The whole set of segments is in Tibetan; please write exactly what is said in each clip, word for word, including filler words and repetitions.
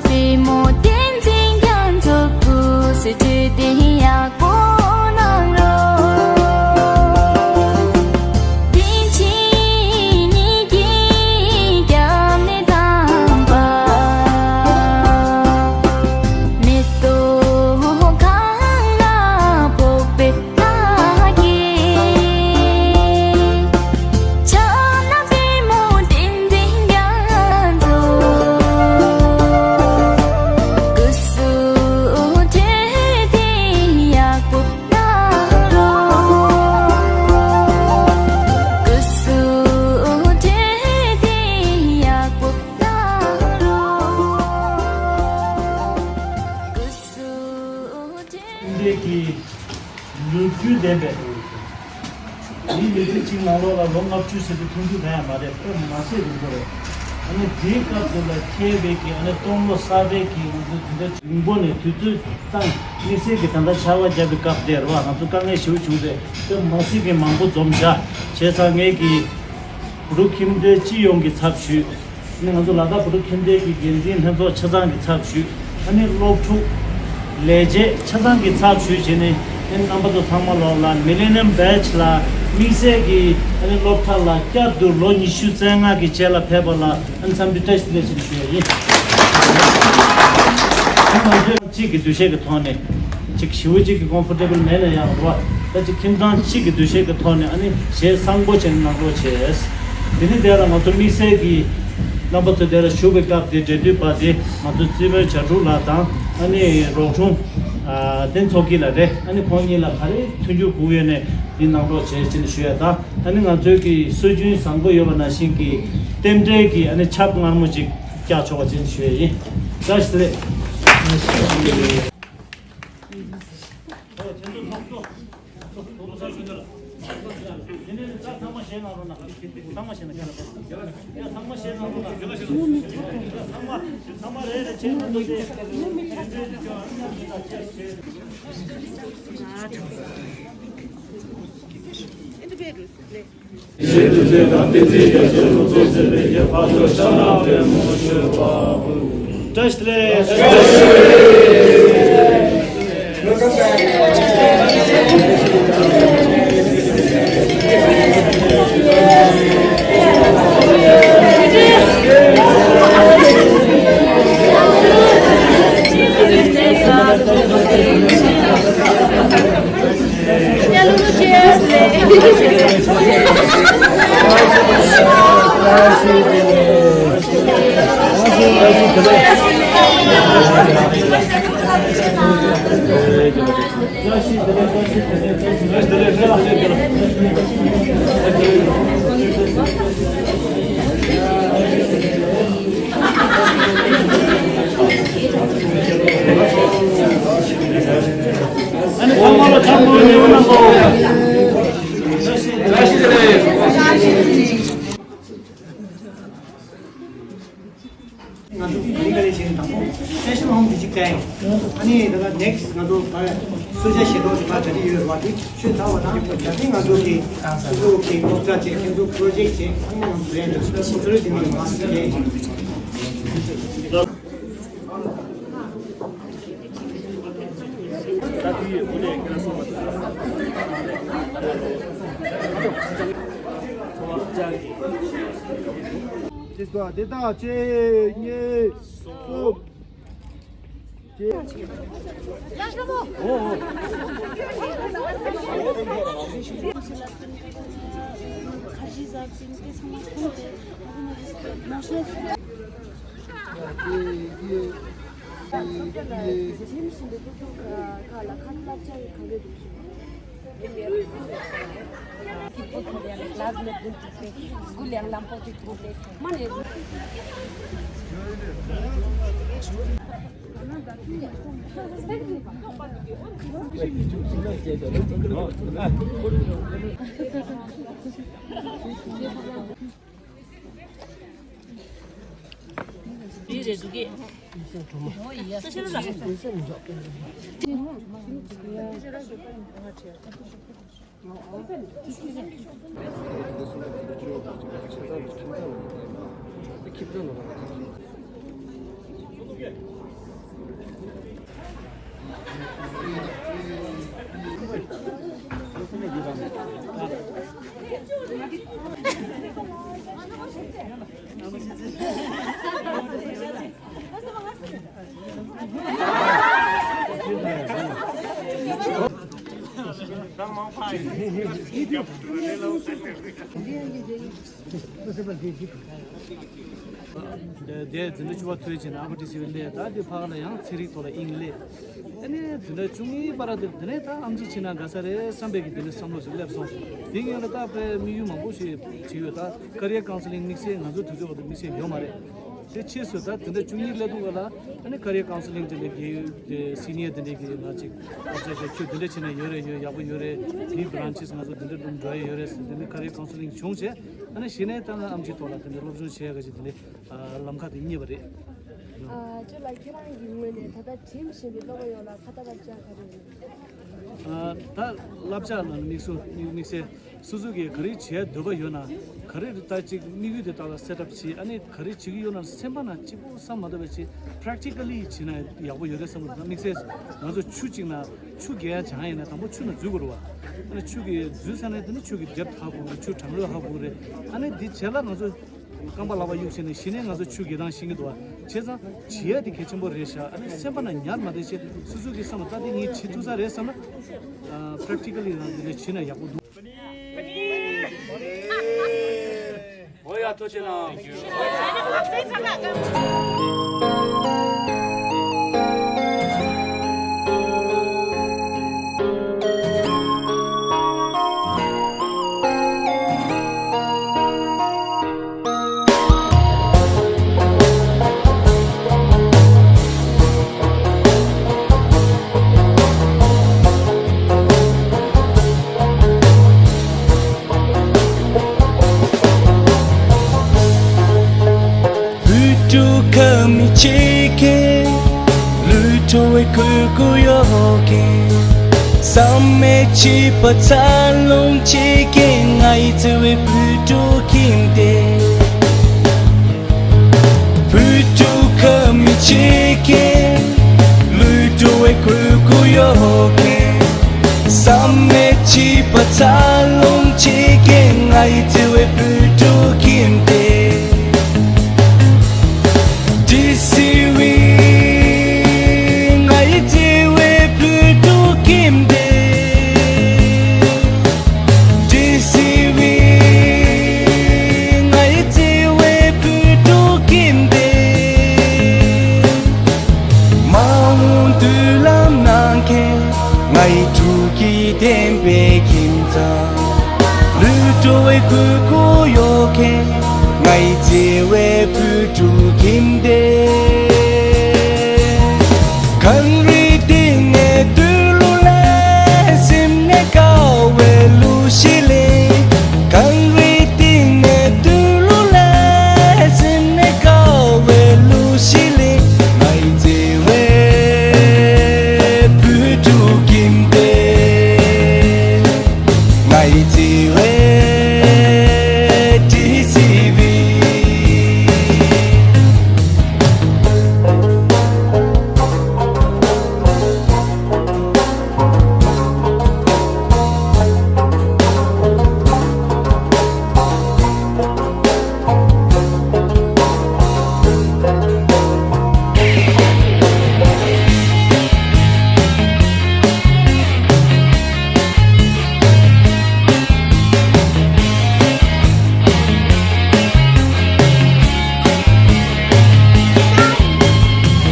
པད་མོ་བསྟན་འཛིན་རྒྱ་མཚོ་སྐུ་གཟུགས་བཀྲ་ཤིས་བདེ་ལེགས་ཡག་པོ་གནང་རོགས། བསྟན་སྤྱི་གཉིས་ཀྱི་སྐྱབས་གནས་དམ་པ། མེ་ཏོག་གང་ལ་ཕོག་པའི་འདི་གི་ལོ་རྒྱུས་ལྡན་པའི་འདིའི་མི་ཚེ་གཅིག་ནང་ལོགས་ལ་ལོ་ལྔ་བཅུ་ཟེར་དུས་ཐུང་ཐུང་གང་ཡང་མ་རེད། དཔེ་མ་སྲིད་རིང་པོ་རེད། ཨ་ནི་དེའི་སྐབས་དེ་ལ་མཁས་པའི་གི་ཨ་ནི་སྟོང་ལོ་གསར་པའི་གི་ང་ཚོ་དེ་འདྲ་རིང་པོ་ནས་དུས་ཚོད་བཏང་། དམིགས་བསལ་གྱི་ད་ལྟ་ཆར་པ་བརྒྱབ་པའི་སྐབས་དེ་རེད་བ། ང་ཚོ་དཀའ་ངལ་ཞེ་པོ་བྱུང་སྟེ་དཔེ་མ་སྲིད་ཀྱི་མང་པོ་འཛོམས་བཞག་བྱས་ཙང་ངས་གི་བོད་ཕྲུག་ཁྱིམ་སྡེ་སྤྱི་ཡོངས་ཀྱི་ཚབ་ཞུས། ཨ་ནི་ང་ཚོ་ལ་དྭགས་བོད་ཕྲུག་ཁྱིམ་སྡེ་གི་འགན་འཛིན་ལྷན་ཚོགས་ཆ་ཚང་གི་ཚབ་ཞུས། ཨ་ནི་སློབ་ཕྲུག་ལས་བྱེད་ཆ་ཚང་གི་ཚབ་ཞུས་བྱས་ནས་ཨ་ནི་རྣམ་པ་ཚོ་ཚང་མ་ལོག་ལ་Millennium Batch ལ་དམིགས་བསལ་གྱི་ཨ་ནི་སློབ་གྲྭ་ལ་བསྐྱར་དུ་ལོ་ཉི་ཤུ་རྩ་ལྔ་གི་རྗེས་ལ་ཕེབས་པ་ལ་ཨ་ནི་འཚམས་འདྲི་བཀྲ་ཤིས་བདེ་ལེགས་ཞུ་ཞུ་ཡ་ཡིན། ཨ་ནི་ང་ཚོས་གཅིག་གི་འདུ་ཤེས་ཀྱི་ཐོག་ནས། ཅིག་ཞེ་པོ་ཅིག་གི་comfortable མེད་ན་ཡང་རོ། ད་ཅིག་ཁྱིམ་ཚང་གཅིག་གི་འདུ་ཤེས་ཀྱི་ཐོག་ནས་ཨ་ནི་གཞས་བཟང་པོ་བྱས་ནས་གནང་རོགས་བྱས། དེ་ནི་དེ་ལ་ང་ཚོ་དམིགས་བསལ་གྱི་རྣམ་པ་ཚོ་དེ་ལ་ཞུགས་པའི་སྐབས་དེ་འབྲེལ་མཐུད་པ་དེ་ང་ཚོ་རྩིས་དཔོན་བྱ་ཕྲུག་ལགས་དང་ཨ་ནི་རོགས་དྲུང་བསྟན་ཚོགས་སྐྱིད་ལགས་རེད། ཨ་ནི་ཁོང་གཉིས་ལ་ག་རེ་མཐུན་འགྱུར་དགོས་ཡོད་ནས་འདི་གནང་རོགས་བྱས་ཅེས་ཞུ་ཡ་དང་། ཨ་ནི་ང་ཚོའི་གི་སྲོལ་རྒྱུན་བཟང་པོ་ཡོད་པ་ནང་བཞིན་གྱི་རྟེན་འབྲེལ་གྱི་ཨ་ནི་ཆབ་མངར་མོ་ཅིག་བཀྱག་ཆོག་པ་ཅེས་ཞུ་ཡ་ཡིན། བཀྲ་ཤིས་བདེ་ལེགས། བཀྲ་ཤིས་བདེ་ལེགས། ང་ཚོ་གི་ག་རེ་ག་རེ་བྱས་ནས་དང་པོ་special home visit་བྱས། ཨ་ནི་ད་ལྟ་next་ང་ཚོ་ཕར་གསོལ་ཇ་བཞེས་གྲབས་ཕར་ག་རེ་ཡོད་རེད་བ། དེ་ཆོས་ཚར་བ་དང་ད་ཐེངས་ང་ཚོ་གི་ཁྱེད་ཚོ་གི་སློབ་གྲྭ་བྱས། ཁྱེད་ཚོ་project་བྱས། ཨ་ནི་ང་ཚོ་རེད་འདུག་ཁོ་ཚོ་རེ་དེ་ནས་ང་ཚོ་བྱས། ཅི་སྐོར་འདི་དག་གཅིག་གཉིས་གསུམ། ཁ་ཆེ་ཟ་བཞིན་དེ་ཚང་མ་ཁོང་དེ་ནང་ཤོག་ཁ་ལ་ཁ་ལབ་ཅ་ཡི་ག་རེ་འདུག་ཞུ། ཁྱི་པོ་ཚོ་ཡང་ལ་ལ་ཟ་ནས་དགུན་དུ་ཏེ་སྒུལ་ཡང་ལམ་པོ་དེ་དུ་ཏེ་མ་ནས། འདི་རེད་འདུག་གི། ཨོ་ཡ། དེ་འཛིན་གྲྭ་བཅུ་པ་ཐོན་བྱས་ནས་ཨ་ཕ་ཊི་སི་བི་སླེབས། ད་དེ་ཕར་ལ་ཡང་ཚན་རིག་ཐོག་ལ་དབྱིངས་སླེབས། ཨ་ནི་འཛིན་གྲྭ་བཅུ་གཉིས་པ་ར་དེ་དེ་ནས་ད་ཨེམ་ཆི་བྱས་ན་དགའ་ས་རེད་བསམ་པའི་གི་དེ་ནས་བསམ་བློ་ཞིག་སླེབས་སོང་། དེ་སྔོན་ལ་ད་དཔེ་དམིགས་ཡུལ་མང་པོ་ཞིག་བྲིས་ཡོད། ད་ཀེ་རི་ཡར་ཀའུན་སི་ལིང་དམིགས་བསལ་ང་ཚོ་དུས་ཚོད་འོག་ཏུ་དམིགས་བསལ་ཡོད་མ་རེད། དེ་ཕྱིས་སུ་ད་འཛིན་གྲྭ་བཅུ་གཉིས་སླེབས་དུས་ག་ལ་ཨ་ནི་ཀེ་རི་ཡར་ཀའུན་སི་ལིང་དེ་འདྲ་གི་དེ་སི་ནི་ཡར་དེ་འདྲ་གི་ང་ཅིག་ཨོ་ཕི་སར་ཁྱོད་དེ་འདྲ་བྱས་ན་ཡོད་རེད། ཡོད་ཡག་པོ་ཡོད་རེད། དེའི་བྷི་རན་ཆི་ང་ཚོ་དེ་འདྲ་སྒྲུབ་འགྲོ་ཡ་ཡོད་རེད་ཟེར་དེ་འདྲ་ཀེ་རི་ཡར་ཀའུན་སི་ལིང་བྱུང་བྱས། ཨ་ནི་གཞི་ནས་ད་ང་ཨེམ་ཆི་ཐོག་ལ་དེ་འདྲ་སློབ་སྦྱོང་བྱེད་ཡ་ག་ཅིག་དེ་འདྲ་ལམ་ཁ་དེ་རྙེད་པ་རེད། ཨ་ཅོ་ལགས། ཁྱེད་རང་གི་ངོས་ནས་ད་ལྟ་འགྲིམ་བཞིན་པའི་སློབ་མ་ཡོངས་ལ་ཁ་ཏ་བསླབ་བྱ་ག་རེ་ཡོད། ཨ་ད་བསླབ་བྱ་ལ་དམིགས་སུ་དམིགས་དམིགས་བསལ་སོ་སོ་གིས་ག་རེ་བྱེད་འདོད་པ་ཡོད་ན། ག་རེ་ད་ཅིག་དམིགས་ཡུལ་དེ་ལྟ་བུ་སེ་ཊི་ཨབ་བྱེད། ཨ་ནི་ག་རེ་བྱེད་ཀྱི་ཡོད་ན་སེམས་པ་ནང་གཅིག་པོ་བསམ་མ་གཏོགས་པ་ཅིག་པེ་རེག་ཊི་ཀལ་ལི་བྱེད་ན་ཡག་པོ་ཡོད་རེད་བསམ་གྱི་འདུག་དམིགས་བསལ་ང་ཚོ་ཆུ་གཅིག་ན་ཆུ་རྒྱག་ཡ་སྦྱང་ཡ་ཡིན་ན་དང་པོ་ཆུ་ནང་འཛུལ་དགོས་རེད་བ། ཨ་ནི་ཆུ་གིས་འཛུལ་ཚར་ནས་དེ་ནི་ཆུ་གི་འདེབས་ཧ་གོ་གི་རེད། ཆུ་གྲང་ལོས་ཧ་གོ་གི་རེད། ཨ་ནི་འདི་བྱས་ལ་ང་ཚོ་རྐང་པ་ལག་པ་གཡུག་བྱས་ནས་གཞི་ནས་ང་ཚོ་ཆུ་རྒྱག་སྟངས་ཤེས་ཀྱི་འདུག་བ། བྱས་ཙང་བྱེད་ཡ་དེ་གལ་ཆེན་པོ་རེད་ཤག་ཨ་ནི་སེམས་པ་ནང་ཉར་མ་བསྡད་བྱས་སོ་སོ་གི་བསམ་པ་ད་འདི་ངས་བྱེད་ཐུབ་ས་རེད་བསམ་ན། པེ་རེག་ཊི་ཀལ་ལི་རང་འདི་འདྲ་བྱེད་ན་ཡག་པོ་འདུག་འོ་ཡ། ཐུགས་རྗེ་གནང་། བུ་ཕྲུག་ཁ་མི་ཆེ་གེ། ལུས་ཁྲོ་བའི་ཁུ་ཁུ་ཡོ་གེ། བསམ་མེད་ཆིབས་པ་འཚར་ལོངས་ཆེ་གེ། ང་ཡི་བརྩེ་བའི་བུ་ཕྲུག་ཁྱིམ་དེ། བུ་ཕྲུག་ཁ་མི་ཆེ་གེ། ལུས་ཁྲོ་བའི་ཁུ་ཁུ་ཡོ་གེ། བསམ་མེད་ཆིབས་པ་འཚར་ལོངས་ཆེ་གེ། ང་ཡི་བརྩེ་བའི་བུ་ཕྲུག་ཁྱིམ་དེ། ཌི་སི་ཝི། ང་ཡི་བརྩེ་བའི་བུ་ཕྲུག་ཁྱིམ་དེ། ཌི་སི་ཝི། ང་ཡི་བརྩེ་བའི་བུ་ཕྲུག་ཁྱིམ་དེ། མ་འོངས་མདུན་ལམ་ནང་གེ། ང་ཡི་ཕྲུ་གུའི་བདེན་པའི་ཁྱིམ་ཚང་། ལུས་ཁྲོ་བའི་ཁུ་ཁུ་ཡོ་གེ། ང་ཡི་བརྩེ་བའི་བུ་ཕྲུག་ཁྱིམ་དེ། གངས་རིའི་གཏིང་ནས་དུག་ལོག་ལ། སེམས་ནས་དཀར་བའི་ལུག་ཤིག་ལེ། གངས་རིའི་གཏིང་ནས་དུག་ལོག་ལ། སེམས་ནས་དཀར་བའི་ལུག་ཤིག་ལེ། ང་ཡི་བརྩེ་བའི་བུ་ཕྲུག་ཁྱིམ་དེ། ང་ཡི་བརྩེ་བའི་ཌི་སི་ཝི།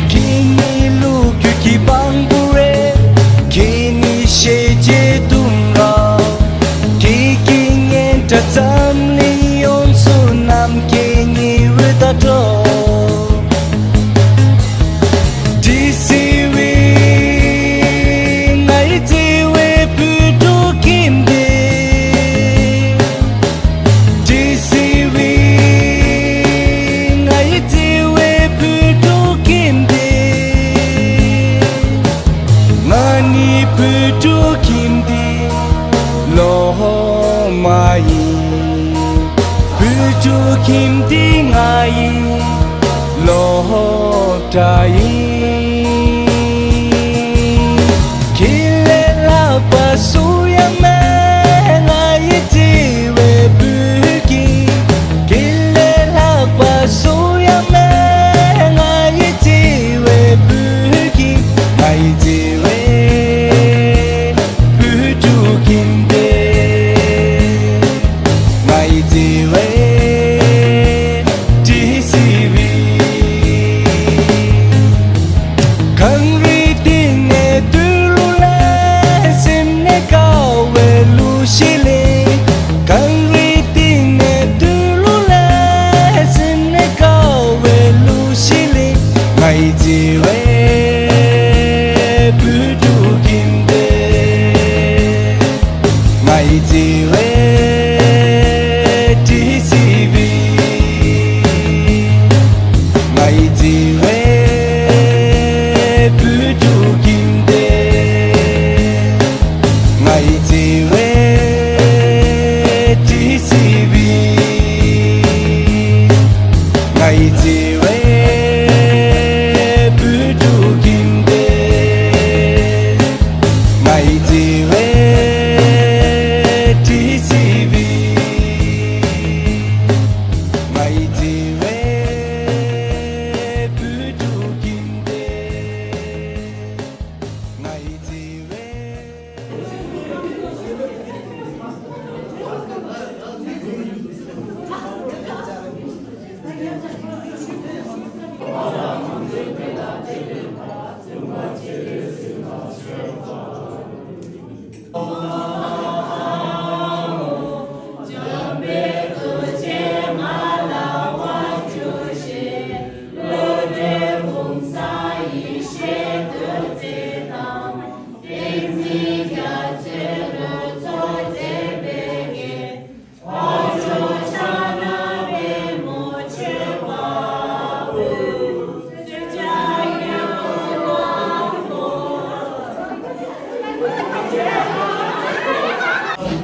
ཁྱེད་ཉིད་ལོ་རྒྱུས་ཀྱི་བང་བུ་རེད། ཁྱེད་ཉིད་ཤེས་བྱའི་དུང་རབས། ཁྱེད་ཀྱི་སྙན་གྲགས་འཛམ་གླིང་ཡོངས་སུ་རྣམ་རྒྱལ་ཉི་འོད་ལྟར་སྒྲོག་ཌི་སི་ཝི། ང་ཡི་བརྩེ་བའི་བུ་ཕྲུག་ཁྱིམ་སྡེ། ཌི་སི་ཝི། ང་ཡི་བརྩེ་བའི་བུ་ཕྲུག་ཁྱིམ་སྡེ། ང་ནི་བུ་ཕྲུག་ཁྱིམ་སྡེའི་སློབ་མ་ཡིན། བུ་ཕྲུག་ཁྱིམ་སྡེ་ང་ཡི་སློབ་གྲྭ་ཡིན།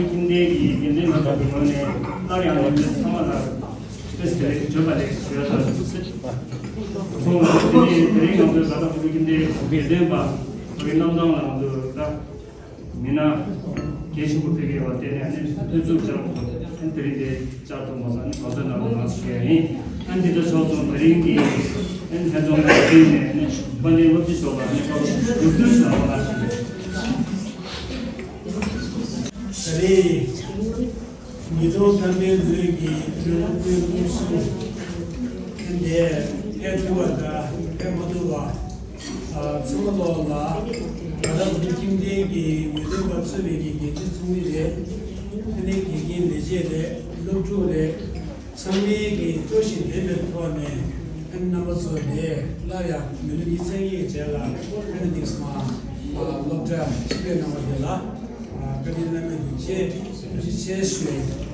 ཁྱིམ་སྡེའི་དགེ་འདུན་པ་དག་གི་ངོས་ནས་སླར་ཡང་ལེགས་སྤེལ་ཚང་མ་ལ་བཀྲ་ཤིས་བདེ་ལེགས་བརྗོད་པ་ལས་ཞུ་ཡ་ཐག་ཆོད། སོང་ཙང་དེ་ནས་དེ་རིང་ང་ཚོའི་དགའ་ལྡན་ཕྲུ་གུ་ཁྱིམ་སྡེའི་དགེ་འདུན་པ་ཁོ་རའི་རྣམ་ཐར་ལ་ང་ཚོས་ད་མི་སྣ་གལ་ཆེན་པོ་ཕེབས་ཀྱི་ཡོད་པར་བརྟེན་ནས་ཨ་ནི་ཐུགས་ཚུར་བཅར་དགོས་ཨ་ནི་དེ་རིང་དེ་བཅར་ཐུབ་མ་སོང་ཨ་ནི་གང་ཟག་རྣམ་པ་ལ་ཞུ་ཡ་ཡིན། ཨ་ནི་འདི་ལྟར་ཆོག་སོང་། དེ་རིང་གི་ཨ་ནི་ལྷན་ཚོགས་ནང་བསྟུན་ནས་ཨ་ནི་དཔལ་ལྡན་སློབ་སྤྱི་མཆོག་ལ་ཨ་ནི་སློབ་སྒྲུབ་ཟབ་ཏུ་གནང་ཞུ་ཡ་ཡིན། ད་རེས་ཉིས་སྟོང་ཐམ་པའི་ལོའི་གི་ལོ་ལྔ་པའི་སྐུ་གསུང་ཐེངས་འདིར་ཕེབས་ཐུབ་པ་དང་ཕེབས་མ་ཐུབ་པ་ཚང་མ་ལོག་ལ་དགའ་ལྡན་ཕྲུ་གུ་ཁྱིམ་སྡེའི་གི་ངོས་འཛིན་པ་གཙོས་པའི་གི་དགེ་ཚུལ་ཚོགས་མི་རེད། ཨ་ནི་དགེ་རྒན་ལས་བྱེད་རེད། སློབ་ཕྲུག་རེད། ཚང་མའི་གི་སྤྲོ་ཞིང་ལྡན་པའི་ཐོག་ནས་ཨ་ནི་རྣམ་པ་ཚོ་ནས་སླར་ཡང་མི་ལོ་ཉི་ཤུ་རྩ་གཉིས་ཀྱི་རྗེས་ལ་ཨ་ནི་ནེག་སི་མ་སློབ་གྲྭ་ཆིབས་བསྒྱུར་གནང་བ་དེ་ལ་བཀའ་དྲིན་བླ་མེད་ཐུགས་རྗེ་ཆེ་ཞུ།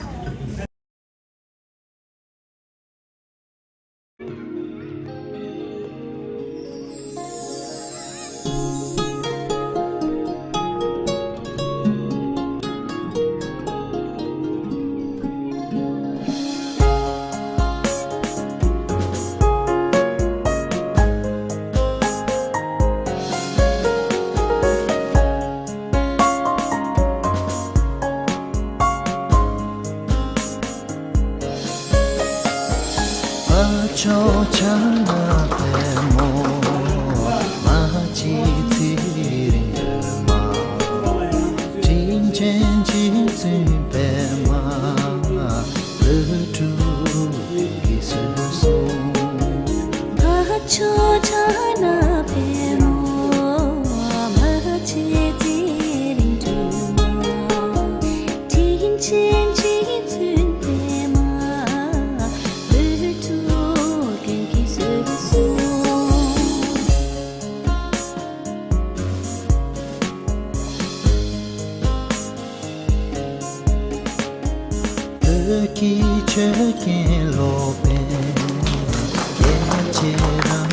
བོད་ཀྱི་ཆོས་ཀྱི་སློབ་དཔོན་རྒྱལ་བྱེད་རང་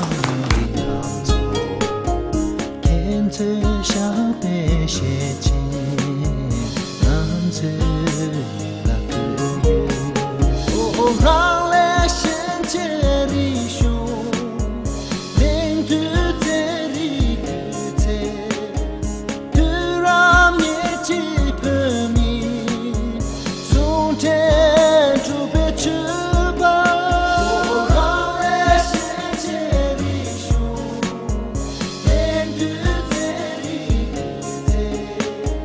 གི་ལམ་གཙོ། མཁྱེན་བརྩེ་ཤར་པའི་ཞལ་ཆེམས་ང་ཚོའི་ལ་ཕུལ་ཡོད། རང་ལས་གཞན་གཅེས་རིག་གཞུང་། དེང་དུས་རྩེད་རིགས་སྒྱུ་རྩལ། དུས་རབས་ཉེར་གཅིག་བོད་མིའི་ཟུང་འབྲེལ་འབྲུག་པའི་ཆོས་པ། རང་ལས་གཞན་གཅེས་རིག་གཞུང་། དེང་དུས་རྩེད་རིགས་སྒྱུ་རྩལ།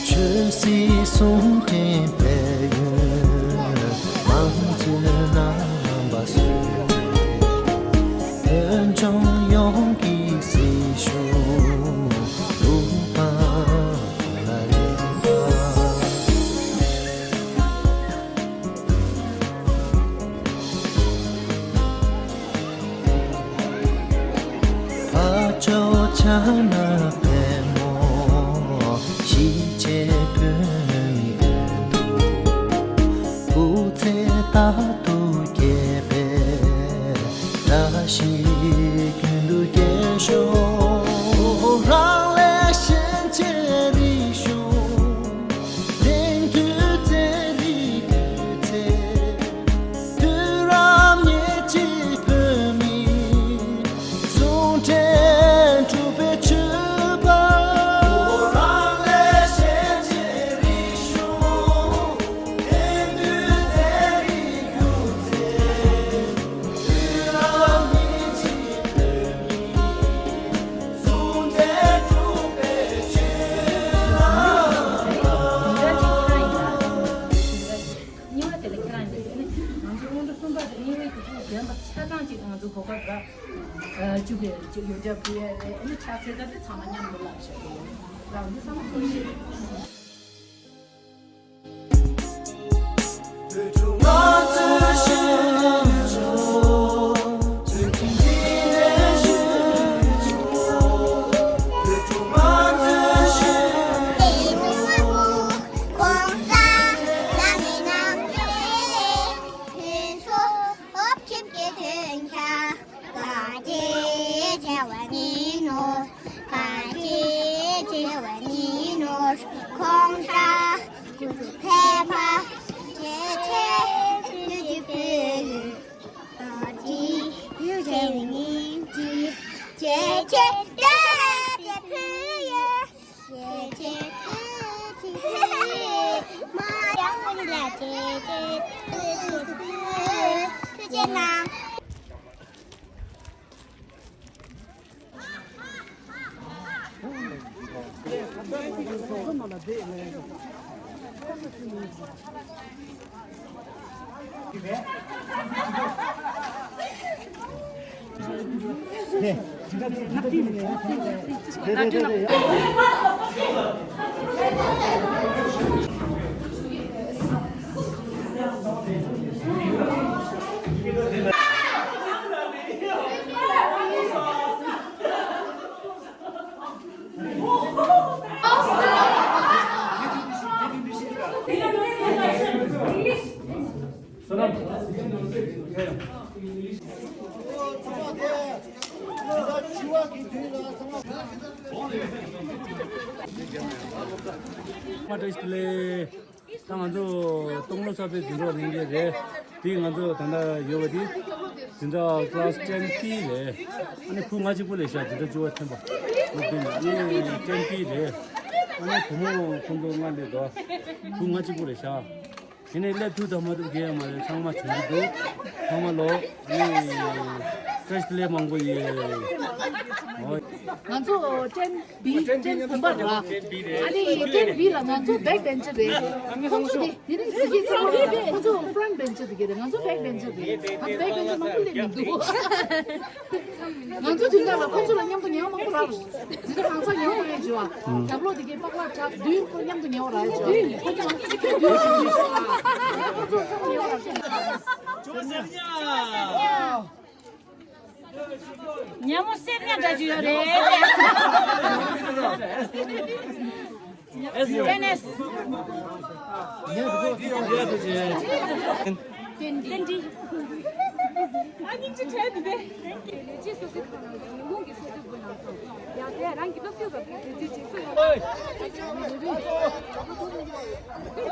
ཆོས་སྲིད་ཟུང་འབྲེལ་སྤེལ་ཡུལ་མང་གཙོའི་རྣམ་པ་སོགས། བོད་ལྗོངས་ཡོངས་ཀྱི་སྲིད་གཞུང་ལུགས་པ་ལ་རེ། ན་པདྨོ་ཞི་བྱེད་བུད་མེད་དོན་དུ། སྐུ་ཚེ་རྟག་ཏུ་བསྐྱེད་པའི་བཀྲ་ཤིས་ཀུན་ཏུ་རྒྱས་ཤོག་རང་ལས་གཞན་གཅེས་རིག་གཞུང་ལྡན་དུས་རྩེ་རིགས་སྐུ་ཚེ། དུས་རབས་ཉེར་གཅིག་བོད་མིའི་ཟུང་འབྲེལ་གྲུབ་པའི་མཆོད་པ། རང་ལས་གཞན་གཅེས་རིག་གཞུང་ལྡན་དུས་རྩེ་རིགས་སྐུ་ཚེ། དུས་རབས་ཉེར་གཅིག་བོད་མིའི་ཟུང་འབྲེལ་གྲུབ་པའི་མཆོད་པ། གཉིས་པ་དེ་ལ་ཁྱེད་རང་ཡིན་ཟེར་ནས། ང་ཚོ་སྔོན་འགྲོ་གསུམ་པ་དང་གཉིས་པའི་དུས་ཚོད་རྒན་པ་ཆ་ཚང་གཅིག་ང་ཚོ་གོ་སྐབས་རག་བཅུག་གི་ཡོད་འདྲ་བུ་ཡ་རེད། ཨ་ནི་ཕྱག་འཚལ་སྐབས་དེ་ཚང་མ་མཉམ་དུ་ལབ་བཞག་གི་ཡོད། རང་ཚོ་ཚང་མ་གསུང་བཤད། ག་དེ་བྱ་བ་ནི་ནོར། ག་དེ་བྱ་བ་ནི་ནོར། ཁོང་ཁྲ་ཕལ་པ་དེ་ཚེ་དུས་ཀྱི་བུ་ཡུལ། ག་དེ་བྱ་བ་ནི་ཅི་དེ་ཚེ་དུས་ཀྱི་བུ་ཡུལ། མ་བཀྲ་ཤིས་བདེ་ལེགས། ད་ང་ཚོ་སྟོང་ལོ་གསར་པའི་འཛིན་གྲོགས་ལྷན་རྒྱས་རེད། དེ་ང་ཚོ་ད་ལྟ་ཡོད་པ་དེ་འཛིན་གྲྭ་class ten B རེད། ཨ་ནི་ཕྲུ་གུ་ང་གཅིག་པུ་ལས་ཤག་འཛིན་གྲྭ་བཅུ་པ་ཐོན་པ་སློབ་ཐོན་པ། ཨ་ནི་ten B རེད། ཨ་ནི་བུ་མོ་ཁོང་ཚོ་ལྔ་སླེབས་འདུག་ཕྲུ་གུ་ང་གཅིག་པུ་རེད་ཤག་དེ་ནས་སླེབས་ཐུབ་དང་མ་ཐུབ་གང་ཡང་མ་རེད། ཚང་མ་བྱུང་གི་འདུག་ཚང་མ་ལོ་ཨ་ནི་བཀྲ་ཤིས་བདེ་ལེགས་མང་པོ་ཡོད། ང་ཚོ་ten B ten བུམ་པ་ར། ཨ་ནི་ten B ལ་ང་ཚོ་back bencher རེད། ཁོང་ཚོ་དེ་དེ་རིང་དེ་གའི་ཚང་མ་ཁོང་ཚོ་front bencher དེ་གའི་རེད། ང་ཚོ་back bencher རེད། ང་ཚོ་back bencher མང་པོ་སླེབས་མི་འདུག་ང་ཚོ་དེ་འདྲ་ལ་ཁོང་ཚོ་ལ་མཉམ་དུ་ཉལ་བ་མང་པོ་རག་རེད། འཛིན་གྲྭ་གང་ཚང་ཉལ་བ་རེད་བྱས་པ། རྒྱབ་ལོགས་དེ་གའི་པགས་ལག་ཆགས་བདུན་ཁོ་མཉམ་དུ་ཉལ་བ་རག་བྱས་པ། ཁོང་ཚོ་ལ་བདུན་ཁོང་ཚོ་ཚང་མ་ཉལ་བ་རག་བྱས་པ། ཉ་མོ་སེར་ཉ་འདྲ་ཅིག་ཡོད་རེད། ཨེན་ཨེས། ཏན་ཏན་ཏི། ཨ་ནི་ཅི་བྲལ་འདུག་པས། ལས་བྱེད་སོ་སོའི་ཁང་ནང་དང་ཉི་མོ་གི་སོ་སོའི་སྒོ་ནང་སོང་ཡང་དེ་རང་གི་སློབ་དུས་སྐབས་ཀྱི་དུས་ཚོད་རྗེས་སུ་ཡོང་བ། ཁྱོད་ད་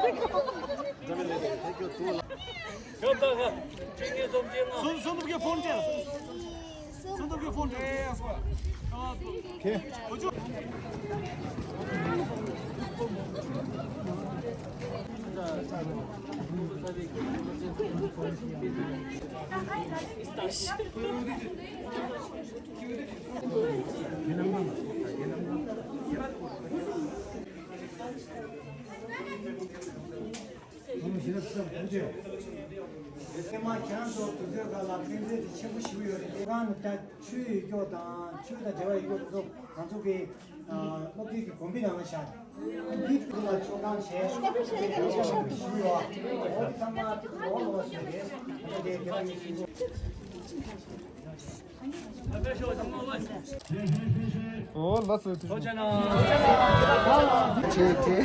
ག་ཁྱོད་ངའི་ཚོམས་ཆེན་ང་། སུན་སུན་ཐུབ་ཀྱི་ཕོན་ཏྲེ། སུན་ཐུབ་ཀྱི་ཕོན་ཏྲེ། ཁེ། ཐེངས་མ་ཁྱེད་རང་ཚོ་དུས་ཚོད་ཁག་ལ་ཕན་ཚུན་དེ་ཆེན་པོ་ཞིག་ཡོད་རེད། དེ་གང་ནི་ད་ཆོས་ཡོད་སྐྱོ་དང་ཆོས་དང་འབྲེལ་བ་ཡོད་སྐྱོ་དེ་ཚོ་ང་ཚོ་གི་སློབ་དེབ་ཀྱི་དགོན་པའི་ནང་ལ་བཞག་འདི་ཁུལ་ལ་ཆོ་གང་བྱས་དེ་ཆེན་པོ་ཞིག་ཡོད། འོ་ཚང་མ་ལོ་ལོ་ཟེར་རེད། དེ་དེ་རང་གི་ཚིག་མཛོད། ཨོ་ལགས་སོ། ཆེ་ཆེ།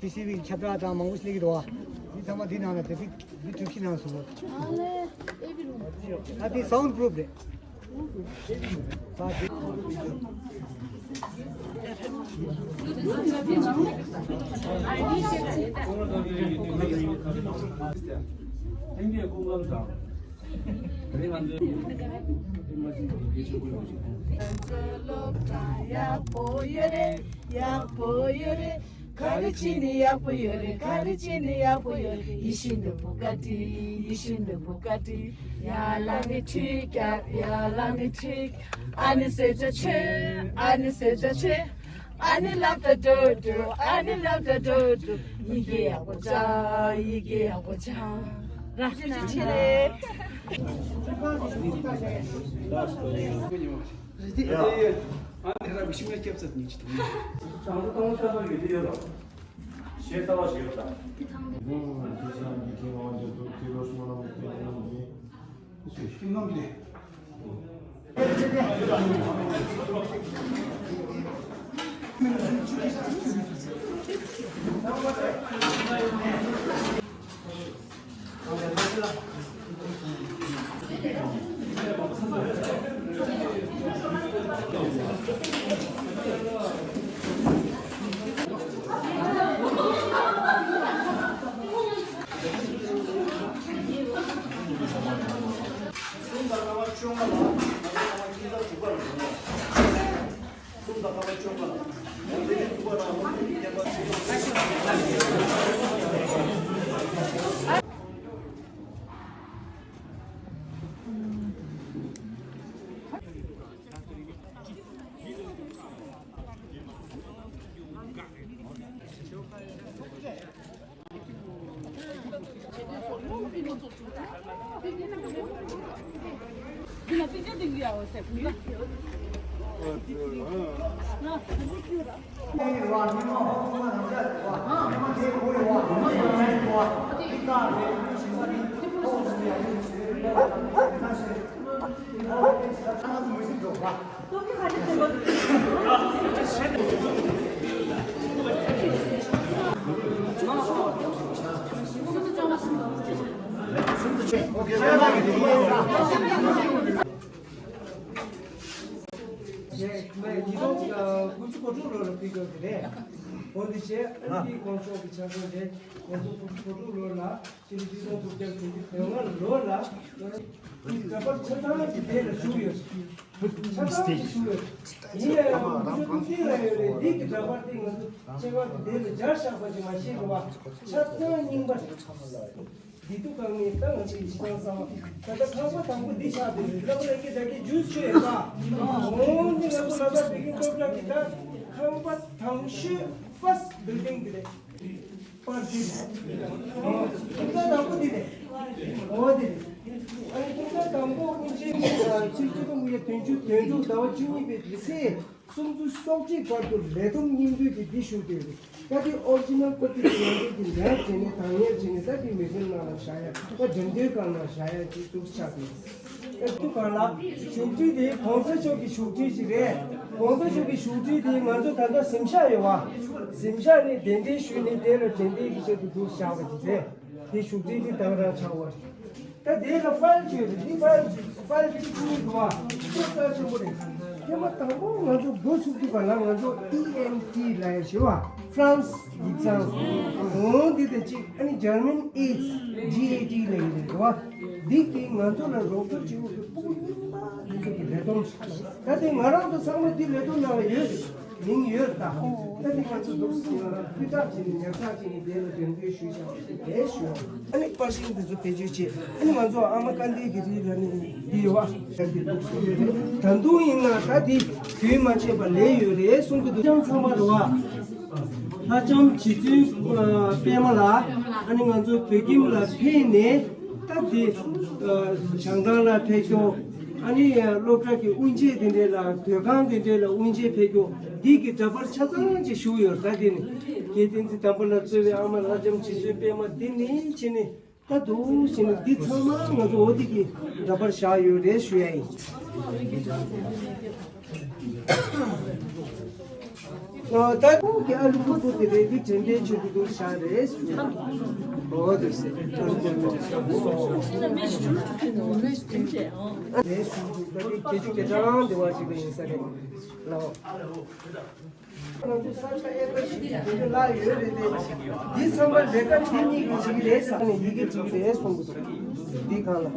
ཊི་སི་ཝི་ཁྱབ་བསྒྲགས་དང་མང་པོ་ཞིག་སླེབས་ཀྱི་འདུག་བ། འདི་ཚང་མ་འདི་ནང་ལ་དེ་ཚིག་འདི་གྲུ་བཞི་ནང་སོང་བ། ཨ་འདི་སའུན་ཌི་པུ་རུབ་རེད། ད་འདི། ཡག་པོ་ཡོད་རེད། ག་རེ་བྱས་ནས་ཡག་པོ་ཡོད་རེད། ག་རེ་བྱས་ནས་ཡག་པོ་ཡོད་རེད། ཡིད་བཞིན་དུ་བུ་ག་ཏི། ཡིད་བཞིན་དུ་བུ་ག་ཏི། ཡ་ལ་ནི་ཁྲིག་ཡ། ཡ་ལ་ནི་ཁྲིག་ཨ་ནི་ཟེར་བྱ་ཆེ། ཨ་ནི་ཟེར་བྱ་ཆེ། ཨ་ནི་ལབ་ད་འགྲོ་འགྲོ། ཨ་ནི་ལབ་ད་འགྲོ་འགྲོ། ཡི་གེ་ཡག་པོ་བྱ། ཡི་གེ་ཡག་པོ་བྱ། ར་ཆེ་ཆེ་ཆེ་རེད། རེད་དེ། ཨ་ནི་ར་བི་ཤི་མ་སྐྱབས་ཚར་ཉིན་གཅིག་དང་། དང་པོ་དང་པོ་གསར་པ་ཡོད་དེ་ཡོད་རོགས། གཞས་གསར་པ་ཞིག་ཡོད་དང་། ཉིས་སྟོང་དགུ་བཅུ་གོ་དྲུག་ལོ་ལ་ཕུལ་དགོས་ཀྱི་རེད། འོ་འདི་བྱས་ཨ་ནི་དཀོན་མཆོག་གི་ཆ་ཚང་རེད། ང་ཚོ་དགུ་བཅུ་གོ་དྲུག་ལོ་ལ། ཕྱི་ལོ་ཆིག་སྟོང་དགུ་བརྒྱ་བདུན་ཅུ་དོན་ལྔ་ལོ་ལ། འདྲ་པར་ཆ་ཚང་གི་དེ་ལ་བཞུགས་ཡོད། ཆ་ཚང་གི་བཞུགས་ཡོད། ཡིན་ཡང་ཡང་དགུ་བཅུ་གོ་དྲུག་ལ་ཡོད་རེད། འདི་གི་འདྲ་པར་དེ་ང་ཚོ་ཆེ་བ་གི་དེ་ལ་སྦྱར་བཞག་པ་ཞིག་མ་ཤེས་རེད་བ། ཆ་ཚང་རྙིང་པ་རེད། འདི་དུ་གང་ནས་ད་ང་ཚོའི་གཞི་བདག་ཚང་མ་ད་ལྟ་ཁང་པ་དང་པོ་འདི་ཆགས་བསྡད་རེད། ལབ་རེ་སྐད་ད་སྐད་ཇུས་ཆུ་ཡོད་པ། འོང་འདི་ང་ཚོ་ལ་ད་བེ་ཀིང་པོབ་ལ་གི་ད་ཁང་པ་དང་ཤོས་ཕར་སི་ཊི་བིལ་ཌིང་འདི་རེད། པར་འདི་རེད། ཁང་པ་དང་པོ་འདི་རེད། འོ་འདི་རེད། ཨ་ནི་ཁང་པ་དང་པོ་ཀུན་མཁྱེན་ཆིག་སྟོང་དགུ་བརྒྱ་བདུན་ཅུ་དོན་དྲུག་ཟླ་བ་བཅུ་གཉིས་པའི་ཚེས། སུམ་ཅུ་སོ་གཅིག་བར་དུ་ལས་བསྡོམས་སྙིང་བསྡུས་ཀྱི་འདི་ཞུ་དེ་རེད། ད་དེ་ཨོ་རི་ཇི་ནལ་ཀོ་པི་ཞུ་བ་འདི་ཉར་བྱས་ནས་དང་ཉར་བྱས་ནས་ད་དེ་མི་ཚེ་ནང་ལ་བཞག་ཡ། ད་འགྲེམས་སྟོན་ཁང་ནང་བཞག་ཡ་ཅིག་འདུག་ཆགས་འདུག་ཨེ་ཐུ་གང་ལ་བཞུགས་ཁྲི་དེ་གོང་ས་མཆོག་གི་བཞུགས་ཁྲི་ཞིག་རེད། གོང་ས་མཆོག་གི་བཞུགས་ཁྲི་དེ་ང་ཚོ་ད་ལྟ་གཟིམ་ཤག་ཡོད་བ། གཟིམ་ཤག་ནས་གདན་འདྲེན་ཞུས་ནས་དེ་ལ་གདན་འདྲེན་གྱི་ཆེད་དུ་འདུག་བཞག་པ་ཅིག་རེད། དེ་བཞུགས་ཁྲི་འདི་དང་རང་ཆགས་པ་རེད། ད་དེ་ལ་ཕའིལ་བྱས་རེད། འདི་ཕའིལ་ཅིག་ཕའིལ་གཅིག་གཉིས་འདུག་བ། ཁྱོད་རྩ་ཆེན་པོ་རེད། ཐེངས་མ་དང་པོ་ང་ཚོ་འགོ་ཚུགས་དུས་ག་ལ་ང་ཚོ་ཨི་ཨེན་ཊི་ལབ་ཡ་ཞེས་པ་ཧྥ་རན་སི་ཡིག་ཚང་། འོ་འདི་དང་གཅིག་ཨ་ནི་ཇར་མན་ཨེ་ཌི་སི་ཇི་ཨེ་ཊི་ལབ་ཡ་རེད་བ། འདི་གིས་ང་ཚོ་ལ་རོགས་སྐྱོར་བྱེད་དགོས་པའི་སྤུ་གུ་རྙིང་པ་འདི་ཚོ་གི་ལས་བསྡོམས། ད་དེ་ང་རང་ཚོ་ཚང་མ་འདི་ལས་བསྡོམས་ནང་ལ་ཡོད་རེད། མིང་ཡོད་ད། ད་ནི་ང་ཚོ་འདུག་སེ་ང་རང་ཕུལ་ཐག་བྱས་ནས་ཉར་ཚགས་བྱས་ནས་དེ་ལ་འགྲེམས་སྟོན་ཞུས་བཞག་པ་དེ་ཞུ། ཨ་ནི་པར་ཤིང་འདི་ཚོ་བེད་སྤྱོད་བྱེད། ཨ་ནི་ང་ཚོ་ཨ་མ་སྐལ་ལྡན་གྱི་རིགས་ལ་ནི་འདི་ཡོད་ཨ། ད་དུང་ཡིན་ན་ད་འདི་རྒྱུན་མ་ཆད་པ་ལས་ཡོད་རེད་གསུང་གི་འདུག་ལྷ་ལྕམ་ཚང་མ་རེད་བ། ལྷ་ལྕམ་རྗེ་བཙུན་པད་མ་ལགས། ཨ་ནི་ང་ཚོ་བོད་ཁྱིམ་ལ་ཕེབས་ནས་ད་འདི་བྱང་ཐང་ལ་ཕེབས་སྐྱོར། ཨ་ནི་སློབ་གྲྭ་གི་དབུ་འབྱེད་དེ་འདྲས་ལ་སྡོད་ཁང་དེ་འདྲས་ལ་དབུ་འབྱེད་ཕེབས་རྒྱུ་འདི་གི་འདྲ་པར་ཆ་ཚང་ཅིག་བཞུགས་ཡོད། ད་དེ་ནི་རྒྱལ་བསྟན་འཛིན་དམ་པ་ལ་གཙོས་པའི་ཨ་མ་ལྷ་ལྕམ་རྗེ་བཙུན་པདྨ་འདི་ནི་ཅི་ནི། ད་དུང་ཞིག་ནི་འདི་ཚང་མ་ང་ཚོ་འོ་དེ་གི་འདྲ་པར་བཞག་ཡོད་རེད་ཞུ་ཡ་ཡིན། ཨ། ད་ཁོང་གི་ཨ་ལུ་ཕྲུ་གུ་དེ་རེད། འདི་དྲན་རྟེན་ཆེད་དུ་འདུག་བཞག་རེད་ཞུ་ཡ་ཡིན། འོ་དེ་སེ་ཨ་ལུ་ཕྲུ་གུ་རེད་ཞུ་འདུག་ད་འདི་སྐད་ཆ་སྐད་གྲགས་འདི་བ་ཞིག་ལ་ཡིན་ས་རེད་ལགས། ང་ཚོ་ས་ཆ་ཨེ་ཀར་བཞི་བཅུ་དེ་འདྲ་ལྷག་ཡོད་རེད་དེ། འདི་ཚང་མ་ལས་ཀ་དེ་གཉིས་ཀྱིས་བྱེད་ཀྱི་རེད་ཟེར་ནས་ཡི་གེ་བྲིས་ཀྱི་རེད་གསུང་གི་འདུག་འདི་སྒང་ལ།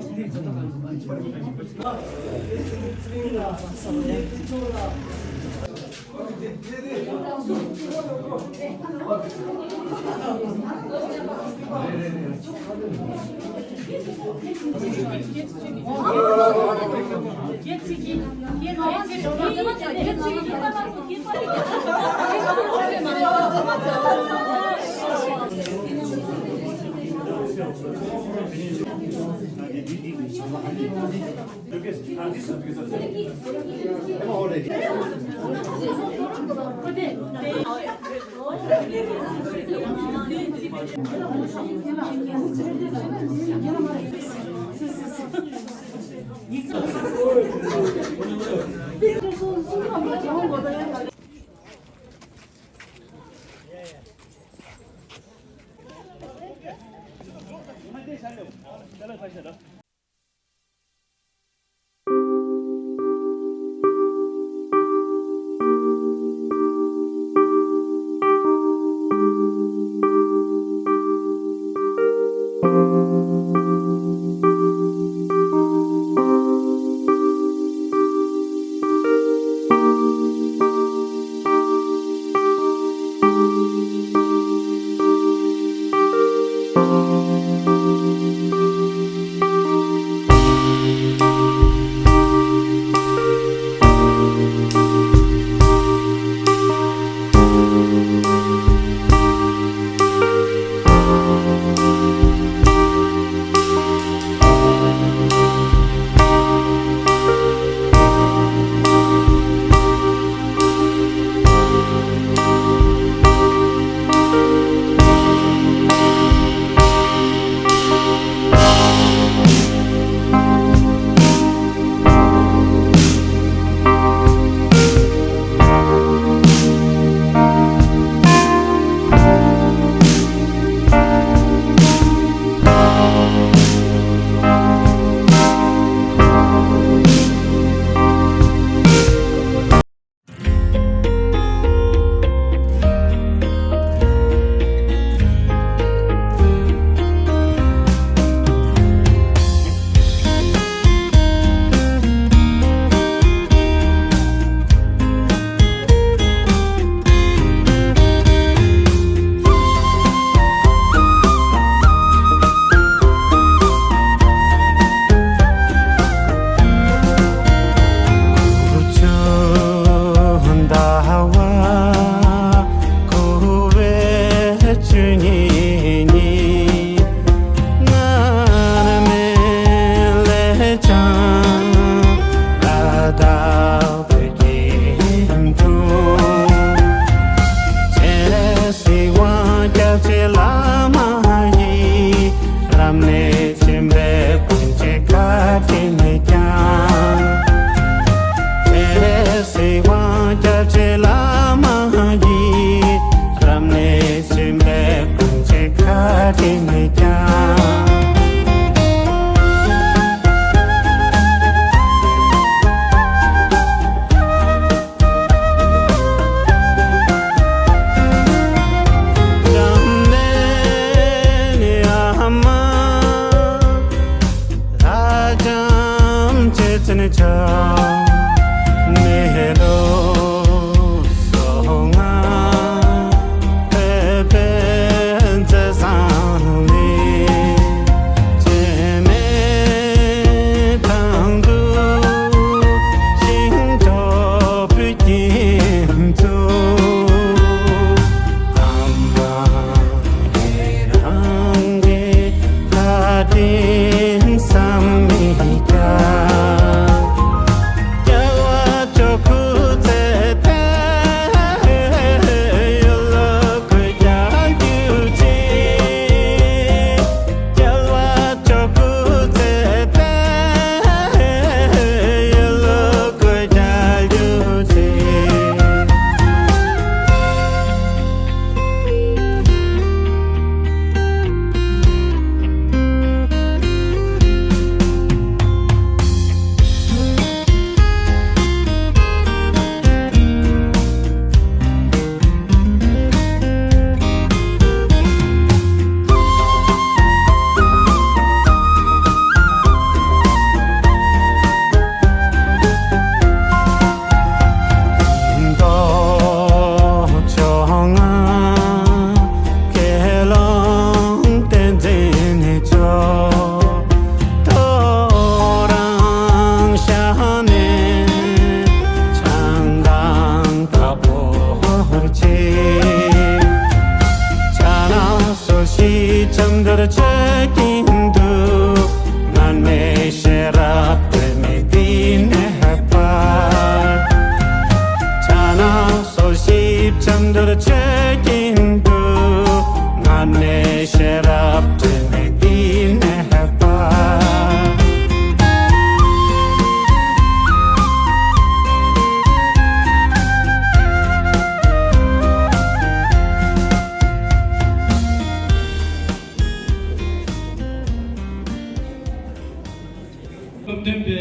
ཐོན་པའི་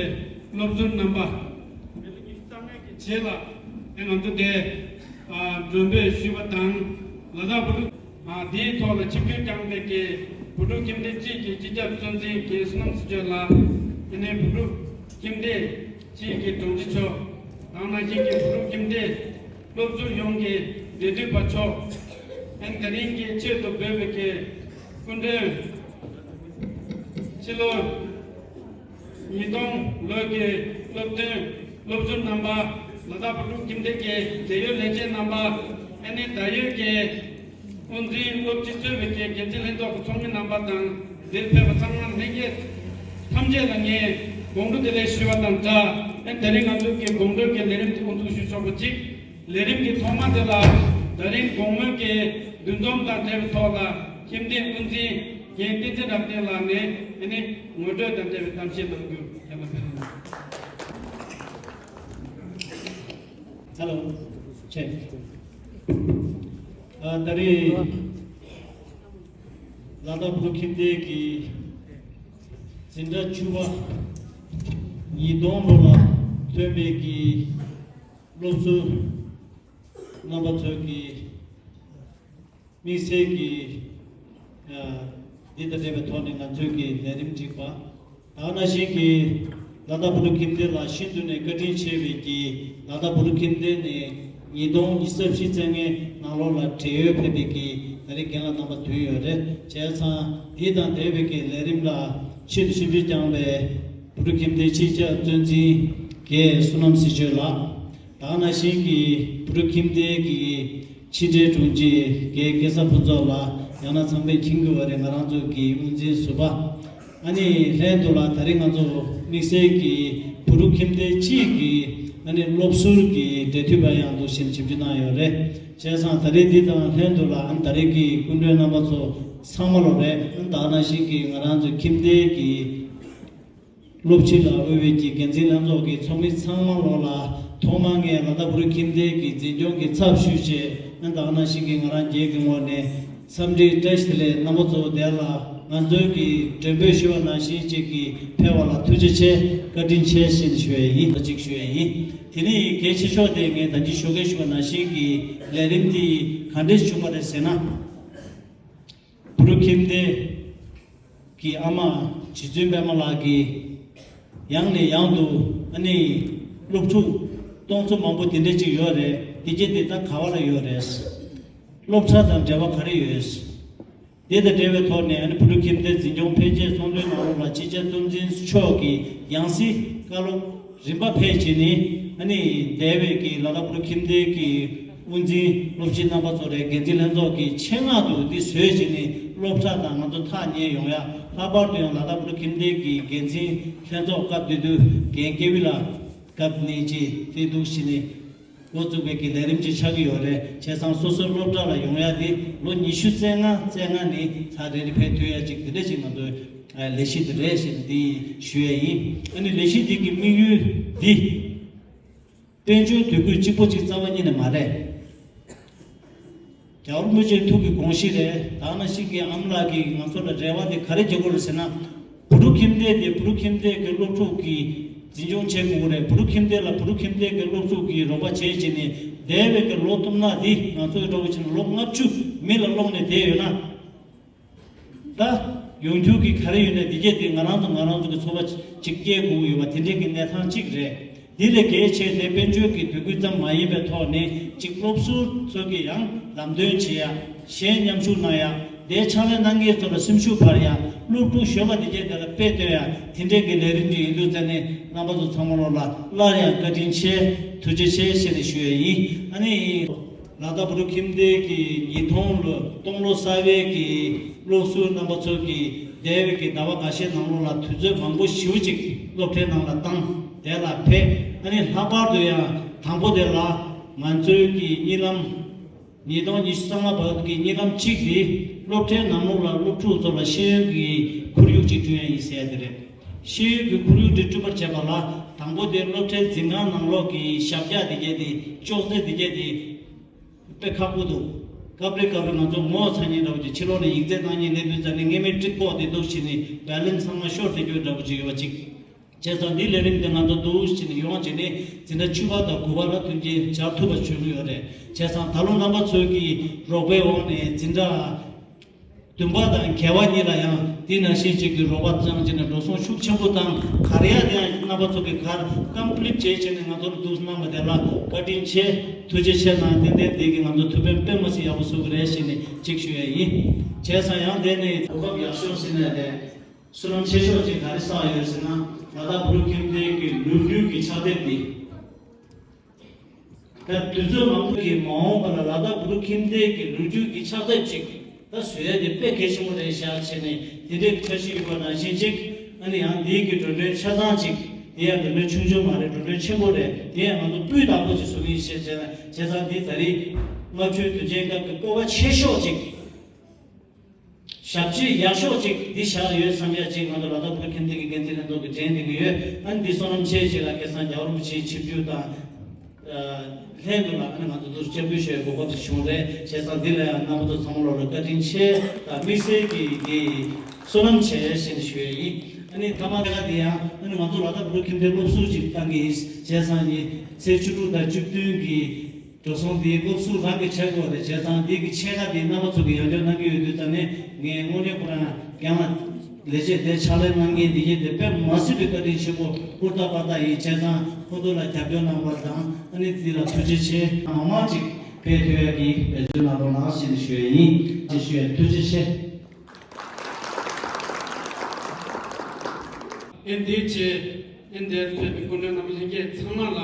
སློབ་ཟུར་རྣམ་པ། རྗེས་ལ་ང་ཚོ་དེ་མགྲོན་འབོད་ཞུས་པ་དང་། ལ་དྭགས་བོད་ཕྲུག་དེའི་ཐོག་ལ་ཆིབས་བསྒྱུར་བསྐྱངས་པའི་གི་བོད་ཕྲུག་ཁྱིམ་སྡེ་སྤྱི་ཡི་སྤྱི་ཁྱབ་གཙོ་འཛིན་གི་བསོད་ནམས་ཚེ་མཆོག་ལགས། དེ་ནས་བོད་ཕྲུག་ཁྱིམ་སྡེ་སྤྱི་ཡི་དྲུང་ཆེ་མཆོག་དང་། ནང་བཞིན་གྱི་བོད་ཕྲུག་ཁྱིམ་སྡེ་སློབ་ཟུར་ཡོངས་ཀྱི་འབྲེལ་མཐུད་པ་མཆོག་ཨན་དེ་རིང་གི་ཆེད་དུ་འབོད་པའི་གི་སྐུ་མགྲོན། ཕྱི་ལོ་ཉིས་སྟོང་ལོ་གི་སློབ་ཐོན་སློབ་ཟུར་རྣམ་པ། ལ་དྭགས་བོད་ཕྲུག་ཁྱིམ་སྡེ་གི་འབྲེལ་ཡོད་ལས་བྱེད་རྣམ་པ། ཨ་ནི་ད་ཡོད་ཀྱི་དབུ་འཛིན་སློབ་སྤྱི་གཙོས་པའི་གི་འགན་འཛིན་ལྷན་ཚོགས་ཀྱི་ཚོགས་མི་རྣམ་པ་དང་། འདིར་ཕེབས་པ་ཚང་མ་ལྷན་རྒྱས་ཐམས་ཅད་ལ་ངས་དགོང་དྲོ་བདེ་ལེགས་ཞུ་བ་དང་སྦྲགས། ཨ་ནི་དེ་རིང་ང་ཚོ་གི་དགོང་དྲོ་གི་ལས་རིམ་དེ་དབུ་འཛུགས་ཞུ་ཆོག་པ་གཅིག་ལས་རིམ་གྱི་ཐོག་མ་དེ་ལ་ད་རིང་དགོང་མོའི་གི་འདུ་འཛོམས་དང་འབྲེལ་བའི་ཐོག་ལ་ཁྱིམ་སྡེ་དབུ་འཛིན་རྒན་བསྟན་འཛིན་རབ་བརྟན་ལགས་ནས་ཨ་ནི་ངོ་སྤྲོད་དང་འབྲེལ་བའི་གཏམ་བཤད་གནང་རྒྱུ་ཡང་ན་ཕེབས། Hello. Check. ཨ་ད་རེས་ལ་དྭགས་བོད་ཁྱིམ་སྡེ་གི་འཛིན་གྲྭ་བཅུ་པ་ཉིས་སྟོང་ལོ་ལ་ཐོན་པའི་གི་སློབ་ཟུར་རྣམ་པ་ཚོས་ཀྱི་དམིགས་བསལ་གྱི་ཨ་འདི་དང་འབྲེལ་བའི་ཐོག་ནས་ང་ཚོས་ཀྱི་ལས་རིམ་བསྒྲིགས་པ། ད་ག་ནང་བཞིན་གྱི་ལ་དྭགས་བོད་ཕྲུག་ཁྱིམ་སྡེ་ལ་ཤིན་ཏུ་ནས་བཀའ་དྲིན་ཆེ་བའི་གི་ལ་དྭགས་བོད་ཕྲུག་ཁྱིམ་སྡེ་ནས་ཉིས་སྟོང་ཉི་ཤུ་རྩ་བཞི་ཚེས་ལྔའི་ནང་ལོགས་ལ་བགྲེས་ཡོལ་ཕེབས་པའི་གི་ད་རེས་རྒན་ལགས་རྣམ་པ་ཐོན་ཡོད་རེད། བྱས་ཙང་འདི་དང་འབྲེལ་བའི་གི་ལས་རིམ་ལ་ཆེད་དུ་ཆིབས་བསྒྱུར་བསྐྱངས་པའི་བོད་ཕྲུག་ཁྱིམ་སྡེའི་སྤྱི་ཁྱབ་གཙོ་འཛིན་རྒན་བསོད་ནམས་ཚེ་མཆོག་ལགས། ད་ག་ནང་བཞིན་གྱི་བོད་ཕྲུག་ཁྱིམ་སྡེ་གི་ཕྱི་དྲིལ་དྲུང་ཆེ་རྒན་སྐལ་བཟང་ཕུན་ཚོགས་ལགས། ཡང་ན་ཚང་མས་མཁྱེན་གྱི་ཡོད་རེད། ང་རང་ཚོ་གི་དབུ་འཛིན་ཟུར་པ། ཨ་ནི་ལྷན་དུ་ལ་ད་རིང་ང་ཚོ་དམིགས་བསལ་གྱི་བོད་ཕྲུག་ཁྱིམ་སྡེ་སྤྱི་གི་ཨ་ནི་སློབ་ཟུར་གྱི་འབྲེལ་མཐུད་པ་ཡང་འདུག་བཞིན་ཆིབས་བསྒྱུར་གནང་ཡོད་རེད། བྱས་ཙང་ད་རེས་འདི་དང་ལྷན་དུ་ལ་ཨ་ནི་ད་རེས་ཀྱི་སྐུ་མགྲོན་རྣམ་པ་ཚོ་ཚང་མ་ལོ་རེད། ཨ་ནི་ད་ག་ནང་བཞིན་གྱི་ང་རང་ཚོ་ཁྱིམ་སྡེ་གི་སློབ་སྤྱི་ལ་དབུས་པའི་གི་འགན་འཛིན་ལྷན་ཚོགས་ཀྱི་ཚོགས་མི་ཚང་མ་ལོ་ལ་ཐོག་མར་ངས་ལ་དྭགས་བོད་ཕྲུག་ཁྱིམ་སྡེ་གི་འཛིན་སྐྱོང་གི་ཚབ་ཞུས་བྱས། ཨ་ནི་ད་ག་ནང་བཞིན་གྱི་ང་རང་སྒེར་གྱི་ངོས་ནས་འཚམས་འདྲི་བཀྲ་ཤིས་བདེ་ལེགས། རྣམ་པ་ཚོ་དེ་ལ་ང་ཚོའི་གི་མགྲོན་འབོད་ཞུས་པ་ནང་བཞིན་ཅིག་གི་ཕེབས་པ་ལ་ཐུགས་རྗེ་ཆེ་བཀའ་དྲིན་ཆེ་ཞེས་ཞུ་ཡས་ཡིན། ཅིག་ཞུ་ཡས་ཡིན། དེ་ནས་གལ་ཆེ་ཤོས་དེ་ངས་ད་གིན་ཞོགས་ཀས་ཞུས་པ་ནང་བཞིན་གྱི་ལས་རིམ་འདི་ག་འདྲས་བྱུང་བ་རེད་ཟེར་ན། བོད་ཕྲུག་ཁྱིམ་སྡེ་གི་ཨ་མ་རྗེ་བཙུན་པད་མ་ལགས་ཀྱིས་ཡང་ནས་ཡང་དུ་ཨ་ནི་སློབ་ཕྲུག་སྟོང་ཚོ་མང་པོ་དེ་འདྲས་ཅིག་ཡོད་རེད། དེ་གྱད་དེ་ད་ག་བ་ལ་ཡོད་རེད། སློབ་གྲྭ་དང་འབྲེལ་བ་ག་རེ་ཡོད། དེ་དང་འབྲེལ་བའི་ཐོག་ནས་ཨ་ནི་བོད་ཕྲུག་ཁྱིམ་སྡེ་འཛིན་སྐྱོང་འཕེལ་རྒྱས་ཚོགས་འདུའི་ནང་ལོགས་ལ་སྤྱི་ཁྱབ་སྟངས་འཛིན་མཆོག་གིས་ཡང་སྲིད་བཀའ་སློབ་རིམ་པ་ཕེབས་བྱས་ནས། ཨ་ནི་འདས་པའི་གི་ལ་དྭགས་བོད་ཕྲུག་ཁྱིམ་སྡེ་གི་དབུ་འཛིན་སློབ་སྤྱི་རྣམ་པ་ཚོ་རེད། འགན་འཛིན་ལྷན་ཚོགས་ཀྱི་ཆེད་མངགས་དུ་འདི་བཟོས་བྱས་ནས། སློབ་གྲྭ་དང་ང་ཚོ་ཐག་ཉེ་ཡོང་ཡ། ལྷག་པར་དུ་ཡང་ལ་དྭགས་བོད་ཕྲུག་ཁྱིམ་སྡེ་གི་འགན་འཛིན་ལྷན་ཚོགས་སྐབས་དེ་དུས་རྒན་སྐལ་བྷེ་ལགས་སྐབས་ནས་ཅིག་དེ་འདུག་བྱས་ནས། འགོ་བཙུགས་པའི་གི་ལས་རིམ་ཅིག་ཆགས་ཀྱི་ཡོད་རེད། བྱས་ཙང་སོ་སོའི་སློབ་གྲྭ་ལ་ཡོང་ཡ་དེ་ལོ་ཉི་ཤུ་རྩ་ལྔ་རྩ་ལྔ་ནས་ཚར་རེ་རེ་ཕེབས་ཐུབ་ཡ་ཅིག་དེ་འདྲ་ཅིག་ང་ཚོའི་ལས་གཞི་དེ་རེད་ཞེས་འདི་ཞུ་ཡ་ཡིན། ཨ་ནི་ལས་གཞི་འདི་གི་དམིགས་ཡུལ་འདི་དཔལ་འབྱོར་དུས་ཀུན་གཅིག་པོ་གཅིག་རྩ་བ་ཉིད་ནས་མ་རེད། རྒྱལ་བ་རིན་པོ་ཆེའི་ཐུགས་ཀྱི་དགོངས་གཞི་རེད། ད་ག་ནང་བཞིན་གྱི་ཨ་མ་ལགས་ཀྱིས་ང་ཚོ་ལ་རེ་བ་དེ་ག་རེ་བྱེད་དགོས་རེད་ཟེར་ན། བོད་ཕྲུག་ཁྱིམ་སྡེ་དེ་བོད་ཕྲུག་ཁྱིམ་སྡེ་གི་སློབ་ཕྲུག་གིས་འཛིན་སྐྱོང་བྱེད་དགོས་ཀྱི་རེད། བོད་ཕྲུག་ཁྱིམ་སྡེ་ལ་བོད་ཕྲུག་ཁྱིམ་སྡེ་གི་སློབ་ཕྲུག་གིས་རོགས་པ་བྱེད་བྱས་ནས། འདས་པའི་གི་ལོ་བསྟུད་ནས་འདི་ང་ཚོ་གི་འགྲོ་བ་ཆེན་ལོ་ལྔ་བཅུ་མི་ལ་སློང་ནས་བསྡད་ཡོད་ན། ད་ཡོང་རྒྱུ་གི་ག་རེ་ཡོད་ན་འདི་གྱད་དེ་ང་རང་ཚོ་ང་རང་ཚོ་གི་འཚོ་བ་ཅིག་སྐྱེལ་དགོས་ཀྱི་ཡོད་པ་དེ་འདྲའི་གི་གནས་སྟངས་གཅིག་རེད། འདི་ལས་གལ་ཆེ་དེ་དཔལ་འབྱོར་གྱི་དུས་ཀུན་ཙམ་མ་ཡིན་པའི་ཐོག་ནས་གཅིག་སློབ་ཟུར་ཚོ་གི་ཡང་ལམ་སྟོན་བྱེད་ཡ། གཞན་མཉམ་ཞུགས་གནང་ཡ། དེའི་ཕྱག་ལས་གནང་མཁན་ཚོ་ལ་སེམས་ཤུགས་འཕར་ཡ། སློབ་ཕྲུག་གཞོན་པ་འདི་གྱད་དེ་ལ་དཔེ་སྟོན་ཡ། དེ་འདྲའི་གི་ལས་རིམ་ཅིག་ཡིན་དུས་ཙང་ནས་རྣམ་པ་ཚོ་ཚང་མ་ལོ་ལ་སླར་ཡང་བཀའ་དྲིན་ཆེ་ཐུགས་རྗེ་ཆེ་ཞེས་ནས་ཞུ་ཡ་ཡིན། ཨ་ནི། ལ་དྭགས་བོད་ཕྲུག་ཁྱིམ་སྡེ་གི་ཉིས་སྟོང་ལོ་སྟོང་ལོ་གསར་པའི་གི་སློབ་ཟུར་རྣམ་པ་ཚོ་གིས་འདས་པའི་གི་ཟླ་བ་འགའ་ཤས་ནང་ལོགས་ལ་དུས་ཚོད་མང་པོ་ཞེ་པོ་ཅིག་སློབ་གྲྭའི་ནང་ལ་བཏང་། དེ་ལ་ཕེབས། ཨ་ནི་ལྷག་པར་དུ་ཡང་དང་པོ་དེ་ལ་ང་ཚོའི་གི་གཉིད་ལམ། ཉིས་སྟོང་ཉི་ཤུ་རྩ་ལྔ་བར་གྱི་གཉིད་ལམ་གཅིག་དེ་སློབ་གྲྭའི་ནང་ལོགས་ལ་སློབ་ཕྲུག་ཚོ་ལ་ཤེས་ཡོན་གྱི་ཁོར་ཡུག་ཅིག་བསྐྲུན་ཡ་ཡིན་ཟེར་ཡ་དེ་རེད། ཤེས་ཡོན་གྱི་ཁོར་ཡུག་དེ་བསྐྲུན་པར་བྱེད་པ་ལ་དང་པོ་དེ་སློབ་གྲྭའི་འཛིན་ཁང་ནང་ལོགས་ཀྱི་ཞབས་བཀྱག་དེ་གྱད་དེ། ཅོག་ཙེ་དེ་གྱད་དེ་དཔེ་ཁག་པོ་འདུག་སྐབས་རེ་སྐབས་རེ་ང་ཚོ་ངོ་ཚ་མཁན་འདྲ་བོ་ཅིག་ཕྱི་ལོགས་ནས་ཡིག་ཚད་བཏང་མཁན་སླེབས་དུས་ཙང་ནས་སྔས་མའི་ཀྲིག་ཀོག་དེ་འདུག་བྱས་ནས་བེ་ལན་སི་ཚང་མ་ཤོར་བསྡད་རྒྱུ་འདྲ་བོ་ཅིག་ཡོད་པ་ཅིག་བྱས་ཙང་འདི་ལས་རིམ་འདི་ང་ཚོ་འདུག་བྱས་ནས་ཡོང་བྱས་ནས་འཛིན་གྲྭ་བཅུ་པ་དང་དགུ་པ་ལ་མཐུན་རྐྱེན་སྦྱར་ཐུབ་པ་བྱུང་གི་ཡོད་རེད། བྱས་ཙང་ད་ལོ་རྣམ་པ་ཚོ་གི་རོགས་པའི་འོག་ནས་འཛིན་གྲྭ་བདུན་པ་དང་བརྒྱད་པ་གཉིས་ལ་ཡང་འདི་ནང་བཞིན་ཅིག་གི་རོགས་པ་བཅངས་བྱས་ནས་འགྲོ་སོང་ཤུགས་ཆེན་པོ་བཏང་། ག་རེ་ཡ་དེ་ཡང་རྣམ་པ་ཚོ་གི་གར་ཀམ་པི་ལིཊ་བྱས་བྱས་ནས་ང་ཚོ་ལ་འདུག་གནང་བ་དེ་ལ་བཀའ་དྲིན་ཆེ། ཐུགས་རྗེ་ཆེ་གནང་། ཏན་ཏན་དེ་གི་ང་ཚོ་ཐུགས་ཕན་དཔེ་མ་སྲིད་ཡག་པོ་བཟོ་གི་རེད་ཞེས་ནས་ཅིག་ཞུ་ཡ་ཡིན། བྱས་ཙང་ཡང་དེ་ནས་གོ་སྐབས་ཡག་ཤོས་ཟེར་ནས་དེ། བསོད་ནམས་ཆེ་ཤོས་ཅིག་ག་རེ་བསགས་ཡོད་ཟེར་ན། ལ་དྭགས་བོད་ཁྱིམ་སྡེ་གི་ལོ་རྒྱུས་ཀྱི་ཕྱག་དེབ་འདི། ད་དུས་ཚོད་མང་པོ་གི་མ་འོངས་པ་ལ་ལ་དྭགས་བོད་ཁྱིམ་སྡེ་གི་ལོ་རྒྱུས་ཀྱི་ཕྱག་དེབ་ཅིག་ད་བཟོ་ཡ་དེ་དཔེ་གལ་ཆེན་པོ་རེད་ཤག་བྱས་ནས་དེ་འདྲའི་འཆར་གཞི་ཡོད་པ་ནང་བཞིན་ཅིག་ཨ་ནི་ཡང་འདིའི་གི་འགྲོ་གྲོན་ཆ་ཚང་ཅིག་དེ་ཡང་འགྲོ་གྲོན་ཆུང་ཆུང་མ་རེད། འགྲོ་གྲོན་ཆེན་པོ་རེད། དེ་ཡང་ང་ཚོ་སྤུས་དག་པོ་ཅིག་བཟོ་གི་ཡིན་ཞེས་བྱས་ན། བྱས་ཙང་འདི་ད་རེས་ལྔ་བཅུའི་དུས་ཆེན་སྐབས་ཀྱི་སྤོབས་པ་ཆེ་ཤོས་ཅིག་ཞབས་ཕྱི་ཡག་ཤོས་ཅིག་འདི་བཞག་ཡོད་བསམ་ཡ་ཅིག་ང་ཚོ་ལ་དྭགས་བོད་ཁྱིམ་སྡེ་གི་འགན་འཛིན་ལྷན་ཚོགས་ཀྱིས་དྲན་གནང་གི་ཡོད། ཨ་ནི་འདི་བསོད་ནམས་ཆེ་ཞིག་ལ་སྐལ་བཟང་རྒྱལ་བ་རིན་པོ་ཆེའི་ཆིབས་བསྒྱུར་དང་། ལྷན་དུ་ལ་ཨ་ནི་ང་ཚོ་འདུ་སྤྱན་འབུལ་ཞུ་བའི་གོ་སྐབས་ཤིག་བྱུང་རེད། བྱས་ཙང་འདི་ལ་ཡང་རྣམ་པ་ཚོ་ཚང་མ་ལོ་ལ་བཀའ་དྲིན་ཆེ་དང་དམིགས་བསལ་གྱི་འདི་བསོད་ནམས་ཆེ་ཞེས་ཞུ་ཡ་ཡིན། ཨ་ནི་མཐའ་མ་དེ་ག་དེ་ཡང་ཨ་ནི་ང་ཚོ་ལ་དྭགས་བོད་ཁྱིམ་སྡེ་སློབ་ཟུར་ཅིག་བཏང་གི་ཡིན། བྱས་ཙང་ནི་ཚེས་བཅུ་དྲུག་དང་བཅུ་བདུན་གྱི་འགྲོ་སོང་འདིའི་སློབ་ཟུར་རང་གིས་བྱེད་དགོས་རེད། བྱས་ཙང་འདི་གི་ཕྱེད་ཀ་འདི་རྣམ་པ་ཚོ་གིས་ཡང་བསྐྱར་གནང་གི་ཡོད་དུས་ཙང་ནས་ངས་དངོས་གནས་ཁོ་རང་རྒན་ལགས་ལས་བྱེད་དེ་ཕྱག་ལས་གནང་མཁན་འདི་གས་དེ་དཔེ་མ་སྲིད་པའི་བཀའ་དྲིན་ཆེན་པོ་ཧུར་ཐག་པ་ཐག་ཡིན། བྱས་ཙང་ཁོ་ཚོ་ལ་རྒྱབ་སྐྱོར་གནང་བ་དང་ཨ་ནི་འདི་ལ་ཐུགས་རྗེ་ཆེ། མང་མང་ཅིག་ཕེབས་ཐུབ་ཡ་གི་འབད་བརྩོན་གནང་རོགས་གནང་ཞེས་ཞུ་ཡ་ཡིན། ཅེས་ཞུ་ཡ། ཐུགས་རྗེ་ཆེ། ཨེ་འདི་བྱས། ཨེ་འདིར་ཕེབས་པའི་སྐུ་མགྲོན་རྣམ་པ་ལྷན་རྒྱས་ཚང་མ་ལ་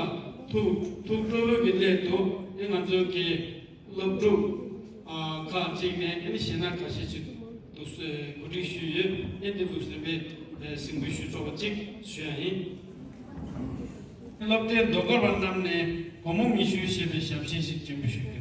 ཐུགས་ཐུགས་སྤྲོ་བོ་གི་སླད་དུ་ཨེ་ང་ཚོ་གི་སློབ་ཕྲུག་ཨ་ཁག་ཅིག་ནས་ཨེ་གཞས་སྣ་ཁ་ཤས་ཅིག་འདུག་སེ་གོ་སྒྲིག་ཞུས་ཡོད། ཨེ་འདི་འདུག་སེ་པའི་གཟིགས་འབུལ་ཞུ་ཆོག་པ་ཅིག་ཞུ་ཡ་ཡིན། སློབ་གྲྭའི་ཟློས་གར་བ་རྣམས་ནས་བུ་མོ་མི་བཞུགས་ཞེས་པའི་ཞབས་ཞུ་ཞིག་སྤྱན་འབུལ་ཞུ་རྒྱུ།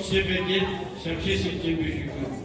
ཞེས་པའི་གི་ཞབས་ཕྱི་ཞིག་སྤྱན་འབུལ་ཞུ་རྒྱུ།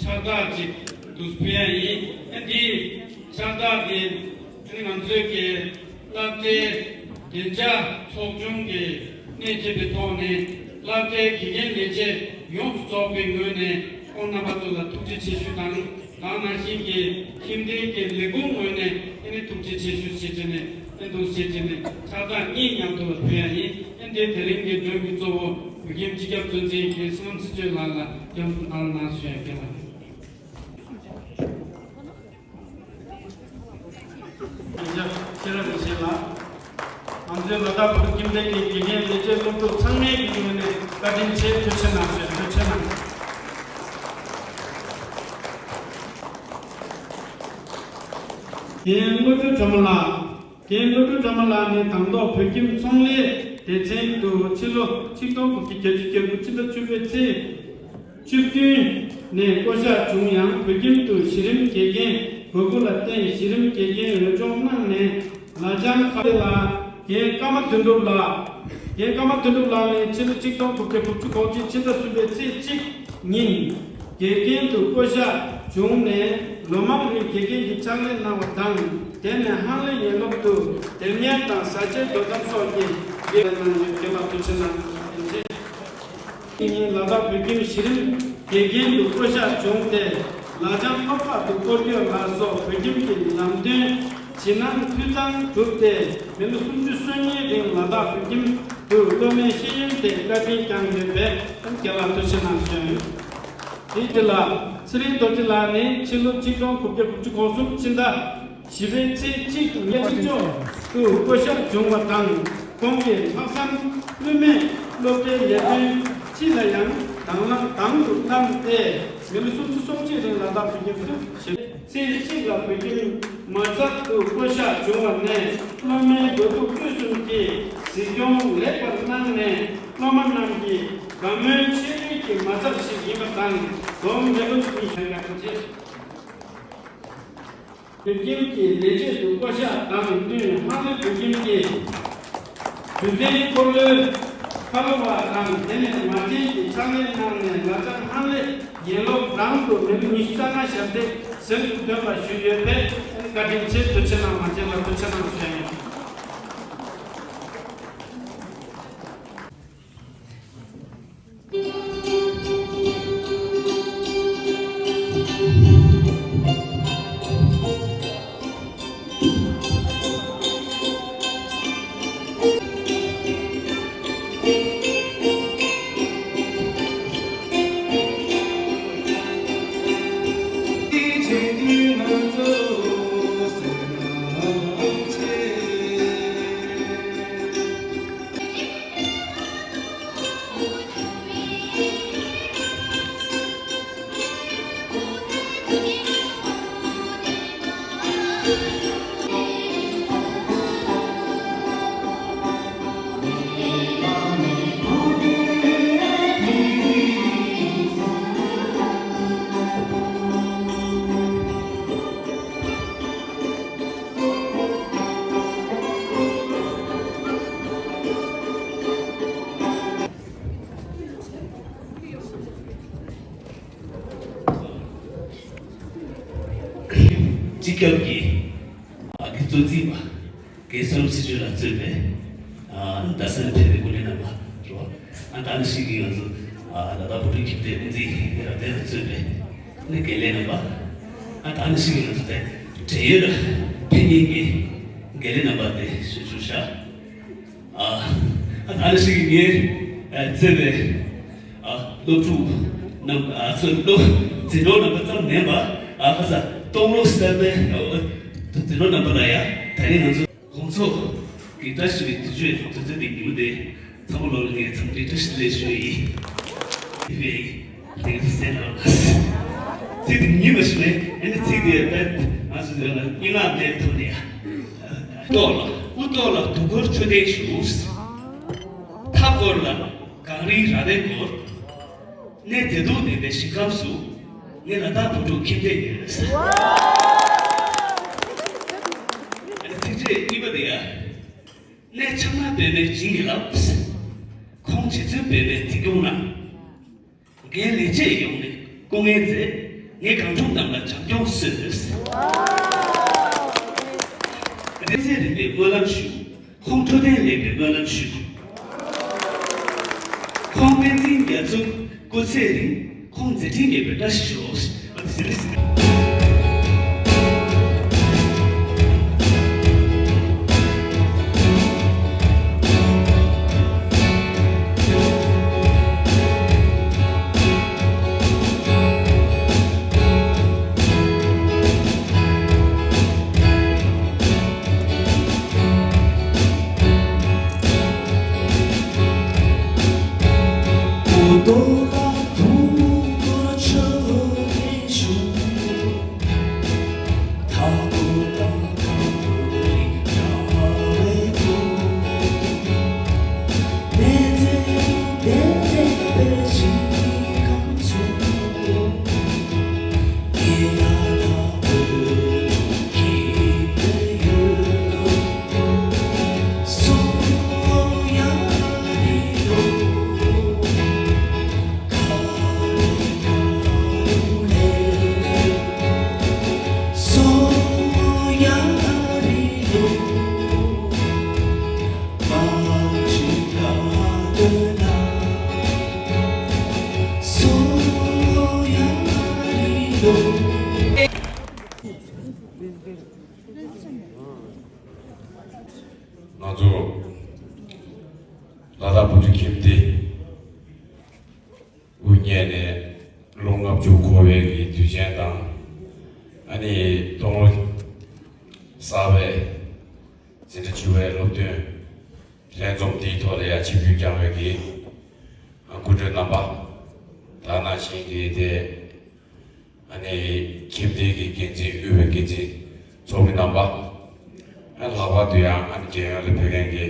ཕྱག་རྟགས་ཅིག་འདུག་ཕུལ་ཡ་ཡིན། ཨ་འདི་ཕྱག་རྟགས་འདི་ཨ་ནི་ང་ཚོའི་གི་སློབ་གྲྭའི་བདེ་འཇགས་ཚོགས་ཆུང་གི་སྣེ་ཁྲིད་པའི་ཐོག་ནས་སློབ་གྲྭའི་དགེ་རྒན་ལས་བྱེད་ཡོངས་སུ་རྫོགས་པའི་ངོས་ནས་ཁོང་རྣམ་པ་ཚོ་ལ་ཐུགས་རྗེ་ཆེ་ཞུ་དང་། དེ་ནང་བཞིན་གྱི་ཁྱིམ་སྡེའི་གི་ལས་ཁུངས་ངོས་ནས་ཨ་ནི་ཐུགས་རྗེ་ཆེ་ཞུ་ཞེས་བྱས་ནས་ཨ་འདུག་ཞེས་བྱས་ནས་ཕྱག་རྟགས་གཉིས་མཉམ་དུ་ལ་ཕུལ་ཡ་ཡིན། ཨ་འདི་དེ་རིང་གི་མགྲོན་གྱི་གཙོ་བོ་བོད་ཁྱིམ་སྤྱི་ཁྱབ་གཙོ་འཛིན་གྱི་བསོད་ནམས་ཚེ་ཆོས་ལགས་ལ་ཡང་དང་ལ་ཞུ་ཡ་སྐད་ལ། ཡིན་ཤག་ཤེས་རབ་རིན་ཆེན་ལགས། ང་ཚོའི་ལ་དྭགས་བོད་ཁྱིམ་སྡེ་གི་དགེ་རྒན་ལས་བྱེད་སློབ་ཕྲུག་ཚང་མའི་གི་ངོས་ནས་བཀའ་དྲིན་ཆེ། ཐུགས་རྗེ་གནང་ཞུ། ཐུགས་རྗེ་གནང་། རྒན་བློ་གྲོས་སྒྲོལ་མ་ལགས། རྒན་བློ་གྲོས་སྒྲོལ་མ་ལགས་ནི་དང་ཐོག་བོད་ཁྱིམ་ཚོང་ལས་སྡེ་ཚན་དུ་ཕྱི་ལོ་ཆིག་སྟོང་དགུ་བརྒྱ་བརྒྱད་ཅུ་གྱ་དགུ་ཕྱི་ཟླ་བཅུ་པའི་ཚེས་བཅུ་བདུན་ནས་བསྐོ་གཞག་བྱུང་ཡང་། བོད་ཁྱིམ་དུ་གཞི་རིམ་དགེ་རྒན་དགོས་མཁོ་ལ་བརྟེན་གཞི་རིམ་དགེ་རྒན་འོས་སྦྱོང་གནང་ནས་ལ་བྱང་ཁ་ལ་རྒན་ཀརྨ་དོན་གྲུབ་ལགས། རྒན་ཀརྨ་དོན་གྲུབ་ལགས་ནི་ཕྱི་ལོ་ཆིག་སྟོང་དགུ་བརྒྱ་དགུ་བཅུ་གོ་གཅིག་ཕྱི་ཟླ་གསུམ་པའི་ཚེས་གཅིག་ཉིན་དགེ་རྒན་དུ་བསྐོ་གཞག་བྱུང་ནས་ལོ་མང་རིང་དགེ་རྒན་གྱི་ཕྱག་ལས་གནང་བ་དང་། དེ་ནས་ཧང་ལེ་ཡན་སློབ་ཏུ་དེབ་གཉེར་དང་བཟའ་བཅའི་དོ་དམ་སོགས་ཀྱི་དགེ་ལས་གནང་ཡོད། རྒན་ལགས་ཐུགས་རྗེ་གནང་། དེ་ཉིན་ལ་དྭགས་བོད་ཁྱིམ་གཞི་རིམ་དགེ་རྒན་དུ་བསྐོ་གཞག་བྱུང་སྟེ། ལ་བྱང་སློབ་ཁག་ཏུ་སྐོར་སྐྱོད་ལ་སོགས་བོད་ཁྱིམ་གྱི་ལམ་སྟོན་ཇི་གནང་འཐུས་ཚང་བསྒྲུབས་ཏེ། མི་ལོ་སུམ་ཅུ་སོ་གཉིས་རིང་ལ་དྭགས་བོད་ཁྱིམ་དུ་སློབ་མའི་ཤེས་ཡོན་དེ་བཀའ་དྲིན་བསྐྱངས་ཡོད་པས་རྒན་ལགས་ཐུགས་རྗེ་གནང་ཞུ། དེའི་རྗེས་ལ་ཚེ་རིང་རྡོ་རྗེ་ལགས་ནི་ཕྱི་ལོ་ཆིག་སྟོང་དགུ་བརྒྱ་དགུ་བཅུ་གོ་གསུམ་ཕྱི་ཟླ་བཞི་པའི་ཚེས་གཅིག་ཉིན་ཕྱི་ཕྱོགས་སུ་བསྐོ་གཞག་བྱུང་བ་དང་། ཁོང་གིས་ལྷག་བསམ་ལྷོད་མེད་སློབ་གྲྭའི་ལས་དོན་སྤྱི་ལ་ཡང་དང་བླངས་དང་དུ་བླངས་ཏེ། མི་ལོ་སུམ་ཅུ་སོ་གཅིག་རིང་ལ་དྭགས་བོད་ཁྱིམ་དུ་བཞུགས། ཚེས་གཅིག་ལ་བོད་ཁྱིམ་མ་ཚབ་ཏུ་བསྐོ་གཞག་བྱུང་བ་ནས། སློབ་མའི་འགོ་ཁྲིད་དབུས་གསུམ་གྱིས་གཟིགས་སྐྱོང་ལེགས་པར་གནང་ནས། སློབ་མ་རྣམས་ཀྱི་དགའ་མོས་ཆེ་བའི་གི་མ་ཚབ་ཞིག་ཡིན་པ་དང་། སྒོམ་མེ་ལོ་གཉིས་ཞལ་དཀར་ཆེ། བོད་ཁྱིམ་གྱི་ལས་བྱེད་དུ་བསྐོ་གཞག་དང་བསྟུན། ཧང་ལེ་བོད་ཁྱིམ་གྱི་དུས་ལྡན་འཁོར་ལོའི་ཁ་ལོ་བ་དང་། དེ་ནས་མ་བྱན་གྱི་ཕྱག་ལས་གནང་ནས། ལ་བྱང་ཧང་ལེ་ཡན་སློབ་རང་དུ་མི་ལོ་ཉི་ཤུ་རྩ་ལྔ་ཞབས་འདེགས་གཟེངས་སུ་ཐོན་པ་ཞུས་ཡོད་པས་བཀའ་དྲིན་ཆེ། ཐུགས་རྗེ་གནང་། མ་བྱན་ལ་ཐུགས་རྗེ་གནང་ཞུ་ཡ་ཡིན། སྤྱི་ཁྱབ་ཀྱི་ཨ་གི་གཙོ་འཛིན་པ་རྒན་བསོད་ནམས་ཚེ་བརྟན་ལགས་གཙོས་པའི་ཨ་རྡ་ས་ནས་ཕེབས་པའི་སྐུ་མགྲོན་རྣམ་པ་རེད་བ། ཨ་ད་ནི་ཞིག་གིས་ང་ཚོ་ཨ་ལ་དྭགས་བོད་ཕྲུག་ཁྱིམ་སྡེ་དབུ་འཛིན་རབ་བརྟན་ལགས་གཙོས་པའི་ནི་དགེ་ལས་རྣམ་པ། ཨ་ད་ནི་ཞིག་གིས་ང་ཚོ་དེ་བགྲེས་ཡོལ་ལ་ཕེབས་མཁན་གྱི་དགེ་ལས་རྣམ་པ་དེ་ཞུ་ཞུ་ཤག་ཨ་ཨ་ནི་ཞིག་ངའི་ཨ་བརྩེ་བའི་ཨ་སློབ་ཕྲུག་རྣམས་ཨ་ཚོ་སློབ་འཛིན་གྲོགས་རྣམ་པ་ཙམ་མིན་པ་ཨ་ཁ་ས་སྟོང་ལོ་གསར་པའི་ཨ་འཛིན་གྲོགས་རྣམ་པ་ལ་ཡང་ད་རིང་ང་ཚོ་དགོང་ཚོགས་ཀྱི་བཀྲ་ཤིས་པའི་དུས་ཚོད་དུས་ཚོད་པའི་ཉིན་མོ་དེ་ཚང་མ་ལོ་ལ་ངས་འཚམས་འདྲི་བཀྲ་ཤིས་བདེ་ལེགས་ཞུ་ཡི་ཡིན་པས། དེ་གསན་རོགས། ཚིག་དེ་ཉིན་མ་ཞིག་ནས་ཨ་ནི་ཚིག་དེ་ང་ཚོ་སྙན་ངག་ལས་ཐོག་ནས། ལྟོགས་ལ་དབུ་ལྟོགས་ལ་དུས་འཁོར་ཆུ་ལྡན་བཞུགས། མཐའ་བསྐོར་ལ་གངས་རིའི་ར་བས་བསྐོར། གནས་མཛེས་སྡུག་ལྡན་པའི་ཞིང་ཁམས་སུ། ངའི་ལ་དྭགས་བོད་ཕྲུག་ཁྱིམ་སྡེ་ཡོད། ཨ་ནི་ཚིག་བཅད་གཉིས་པ་དེ་ཡ། གནས་ཆགས་སྣང་པདྨས་བྱིན་གྱིས་བརླབས། ཁོང་རྗེ་བཙུན་པདྨའི་འཛིན་སྐྱོང་ན། རྒན་ལས་བྱེད་ཡོངས་ནས་སྐུ་ངལ་མཛད། ངས་གངས་ཕྲུག་རྣམས་ལ་བྱམས་སྐྱོང་གསོལ། བསྟན་འཛིན་རིམ་པས་སྨོན་ལམ་ཞུ། ཁོང་འཕྲོད་བསྟེན་ལེགས་པའི་སྨོན་ལམ་ཞུ། ཁོང་བསྟན་འཛིན་རྒྱ་མཚོ་སྐུ་ཚེ་རིང་། ཁོང་མཛད་འཕྲིན་རྒྱས་པའི་བཀྲ་ཤིས་ཤོག། ང་ཚོ་ལ་དྭགས་བོད་ཕྲུག་ཁྱིམ་སྡེ་དབུ་བརྙེས་ནས་ལོ་ལྔ་བཅུ་འཁོར་བའི་གི་དུས་ཆེན་དང་། ཨ་ནི་སྟོང་ལོ་གསར་པའི་འཛིན་གྲྭ་བཅུ་པའི་སློབ་ཐོན་ལྷན་འཛོམས་འདིའི་ཐོག་ལ་ཡང་ཆིབས་བསྒྱུར་བསྐྱངས་པའི་གི་སྐུ་མགྲོན་རྣམ་པ། ད་ནང་བཞིན་གྱི་དེ་ཨ་ནི་ཁྱིམ་སྡེ་གི་འགན་འཛིན་དབུས་པའི་འགན་འཛིན་ཚོགས་མི་རྣམ་པ། ཨ་ལྷག་པར་དུ་ཡང་ཨ་ནི་རྒྱལ་ཡོངས་ལ་ཕེབས་མཁན་གྱི་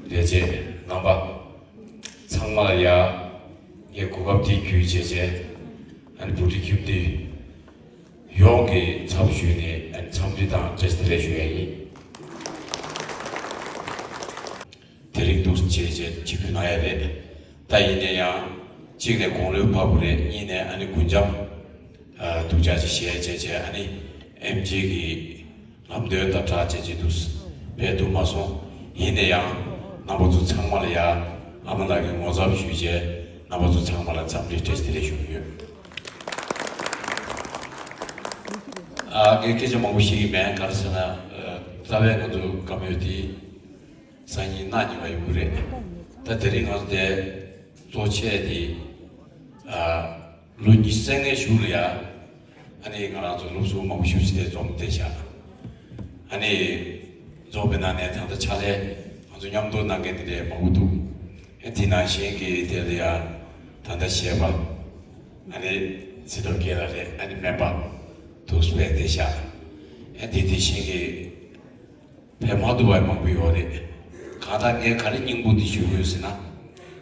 ལས་བྱེད་རྣམ་པ་ཚང་མ་ལ་ཡང་ངས་གོ་སྐབས་འདི་བརྒྱུད་བྱས་བྱས་ཨ་ནི་བོད་ཕྲུག་ཁྱིམ་སྡེ་ཡོངས་ཀྱི་ཚབ་ཞུས་ནས་ཨ་ནི་འཚམས་འདྲི་དང་བཀྲ་ཤིས་བདེ་ལེགས་ཞུ་ཡ་ཡིན། དེ་རིང་འདུག་བྱས་བྱས་ཆིབས་བསྒྱུར་གནང་ཡ་རེད། ད་ཡིན་ན་ཡང་གཅིག་ནས་དགུང་ལོའི་བབ་རེད། གཉིས་ནས་ཨ་ནི་རྒུན་འབྲུམ་སྡུག་ཅག་ཅིག་བཞེས་བྱས་བྱས་ཨ་ནི་ཨེམ་ཆི་གི་ལམ་སྟོན་དང་སྦྲགས་བྱས་བྱས་འདུག་ཕེབས་ཐུབ་མ་སོང་། ཡིན་ན་ཡང་རྣམ་པ་ཚོ་ཚང་མ་ལ་ཡང་ཨ་མ་ལགས་ཀྱི་ངོ་ཚབ་ཞུས་བྱས་རྣམ་པ་ཚོ་ཚང་མ་ལ་འཚམས་འདྲི་བཀྲ་ཤིས་བདེ་ལེགས་ཞུ་གི་ཡོད། ཨ་ངས་སྐད་ཆ་མང་པོ་བཤད་ཀྱི་མེད། ག་རེ་ཟེར་ན་རྩ་བའི་ང་ཚོ་བཀའ་མོལ་དེ་སང་ཉིན་གནང་ཉེ་བ་ཡོང་གི་རེད། ད་དེ་རིང་ང་ཚོ་དེ་གཙོ་ཆེ་དེ་ཨ་ལོ་ཉི་ཤུ་རྩ་ལྔའི་གཞུག་ལ་ཡ་ཨ་ནི་ང་རང་ཚོ་སློབ་ཟུར་མང་པོ་ཞེ་པོ་ཅིག་དེ་འཛོམས་བསྡད་བཞག་ཨ་ནི་འཛོམས་པའི་ནང་ནས་ད་ལྟ་ཕྱག་ལས་ང་ཚོ་མཉམ་དུ་གནང་མཁན་དེ་འདྲའི་མང་པོ་འདུག་ཨ་དེ་ནང་བཞིན་གྱི་དེ་ལ་ཡ་ད་ལྟ་གཞས་པ་ཨ་ནི་སྲིད་ཐོག་རྒྱལ་ལགས་རེད། ཨ་ནི་སྨན་པ་འདུག་སྤེལ་བསྡད་བཞག་ཨ་དེ་དེ་བཞིན་གྱི་ཕེབས་མ་ཐུབ་པ་མང་པོ་ཡོད་རེད། གང་ལྟར་ངས་ག་རེ་སྙིང་པོ་འདི་ཞུ་དགོས་ཟེར་ན།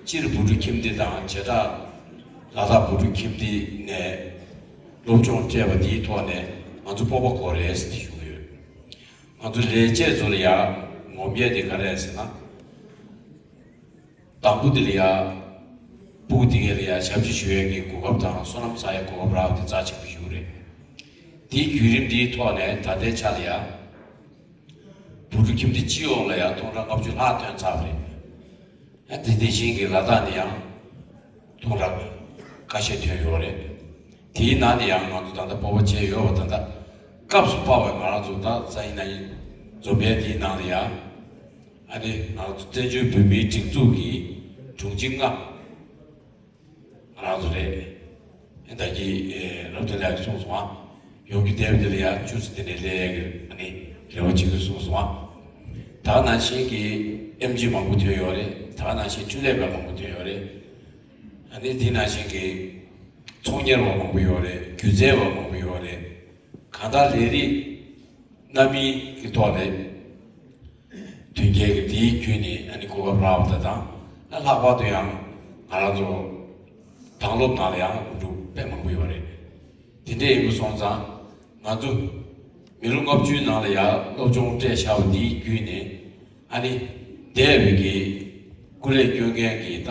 སྤྱིར་བོད་ཕྲུག་ཁྱིམ་སྡེ་དང་བྱེ་བྲག་ལ་དྭགས་བོད་ཕྲུག་ཁྱིམ་སྡེ་ནས་སློབ་སྦྱོང་སྤྲད་པ་འདིའི་ཐོག་ནས་ང་ཚོ་སྤོབས་པ་དགོས་རེད་ཟེར་ཏེ་ཞུ་གི་ཡོད། ང་ཚོ་ལས་བྱེད་ཚོ་ལ་ཡང་ངོམ་ཡས་དེ་ག་རེ་རེད་ཟེར་ན། དང་པོ་དེ་ལ་ཡ། སྤུ་གུ་དེ་གའི་ལ་ཡ་ཞབས་ཕྱི་ཞུ་ཡས་ཀྱི་གོ་སྐབས་དང་བསོད་ནམས་བསགས་ཡས་གོ་སྐབས་རག་པ་དེ་རྩ་ཆེན་པོ་ཞིག་རེད། དེའི་བརྒྱུད་རིམ་འདིའི་ཐོག་ནས་ད་ལྟའི་ཆ་ལ་ཡང་བོད་ཕྲུག་ཁྱིམ་སྡེ་སྤྱི་ཡོངས་ལ་ཡང་སྟོང་ཕྲག་ལྔ་བཅུ་ལྷག་ཐོན་ཚར་བ་རེད། ཨ་དེ་དེ་བཞིན་གྱི་ལ་དྭགས་ནས་ཡང་སྟོང་ཕྲག་ཁ་ཤས་ཐོན་ཡོད་རེད། དེའི་ནང་ནས་ཡང་ང་ཚོ་ད་ལྟ་སྤོབས་པ་བྱས་ཡོད་པ་ད་ལྟ་སྐབས་སུ་བབས་པའི་ང་རང་ཚོ་ད་ས་ཡིན་ན་ཡིན་འཛོམས་པའི་དེའི་ནང་ལ་ཡང་ཨ་ནི་ང་ཚོ་བཙན་བྱོལ་བོད་མིའི་སྒྲིག་འཛུགས་ཀྱི་དྲུང་ཆེ་ལྔ། ང་རང་ཚོ་རེད། ད་གིན་རབ་བརྟན་ལགས་ཀྱིས་གསུངས་སོང་ཨ། ཡོང་རྒྱུ་བསྡད་པ་དེ་ལ་ཡང་ཅུང་ཟད་དེ་ནས་སླེབས་ཡག་གི་ཨ་ནི་རེ་བ་བྱེད་དགོས་གསུངས་སོང་ཨ། ད་ག་ནང་བཞིན་གྱི་ཨེམ་ཆི་མང་པོ་ཐོན་ཡོད་རེད། ད་ག་ནང་བཞིན་འཕྲིན་ལས་པ་མང་པོ་ཐོན་ཡོད་རེད། ཨ་ནི་དེ་ནང་བཞིན་གྱི་ཚོང་གཉེར་བ་མང་པོ་ཡོད་རེད། སྒྱུ་རྩལ་བ་མང་པོ་ཡོད་རེད། གང་ལྟར་ལས་རིགས་སྣ་མིན་གྱི་ཐོག་ནས་མཐུན་རྐྱེན་གྱི་དེའི་བརྒྱུད་ནས་ཨ་ནི་གོ་སྐབས་རག་པ་དང་། ཨ་ལྷག་པར་དུ་ཡང་ང་རང་ཚོ་དྭང་སློབ་ནང་ལ་ཡང་སློབ་ཕྲུག་དཔེ་མང་པོ་ཡོད་རེད། དེ་འདྲ་ཡིན་པ་སོང་ཙང་ང་ཚོ་མི་ལོ་ལྔ་བཅུའི་ནང་ལ་ཡང་སློབ་སྦྱོང་སྤྲད་བཞག་པ་དེའི་བརྒྱུད་ནས་ཨ་ནི་འདས་པའི་གི་སྐུ་ལས་སྐྱོན་མཁན་གྱི་ད་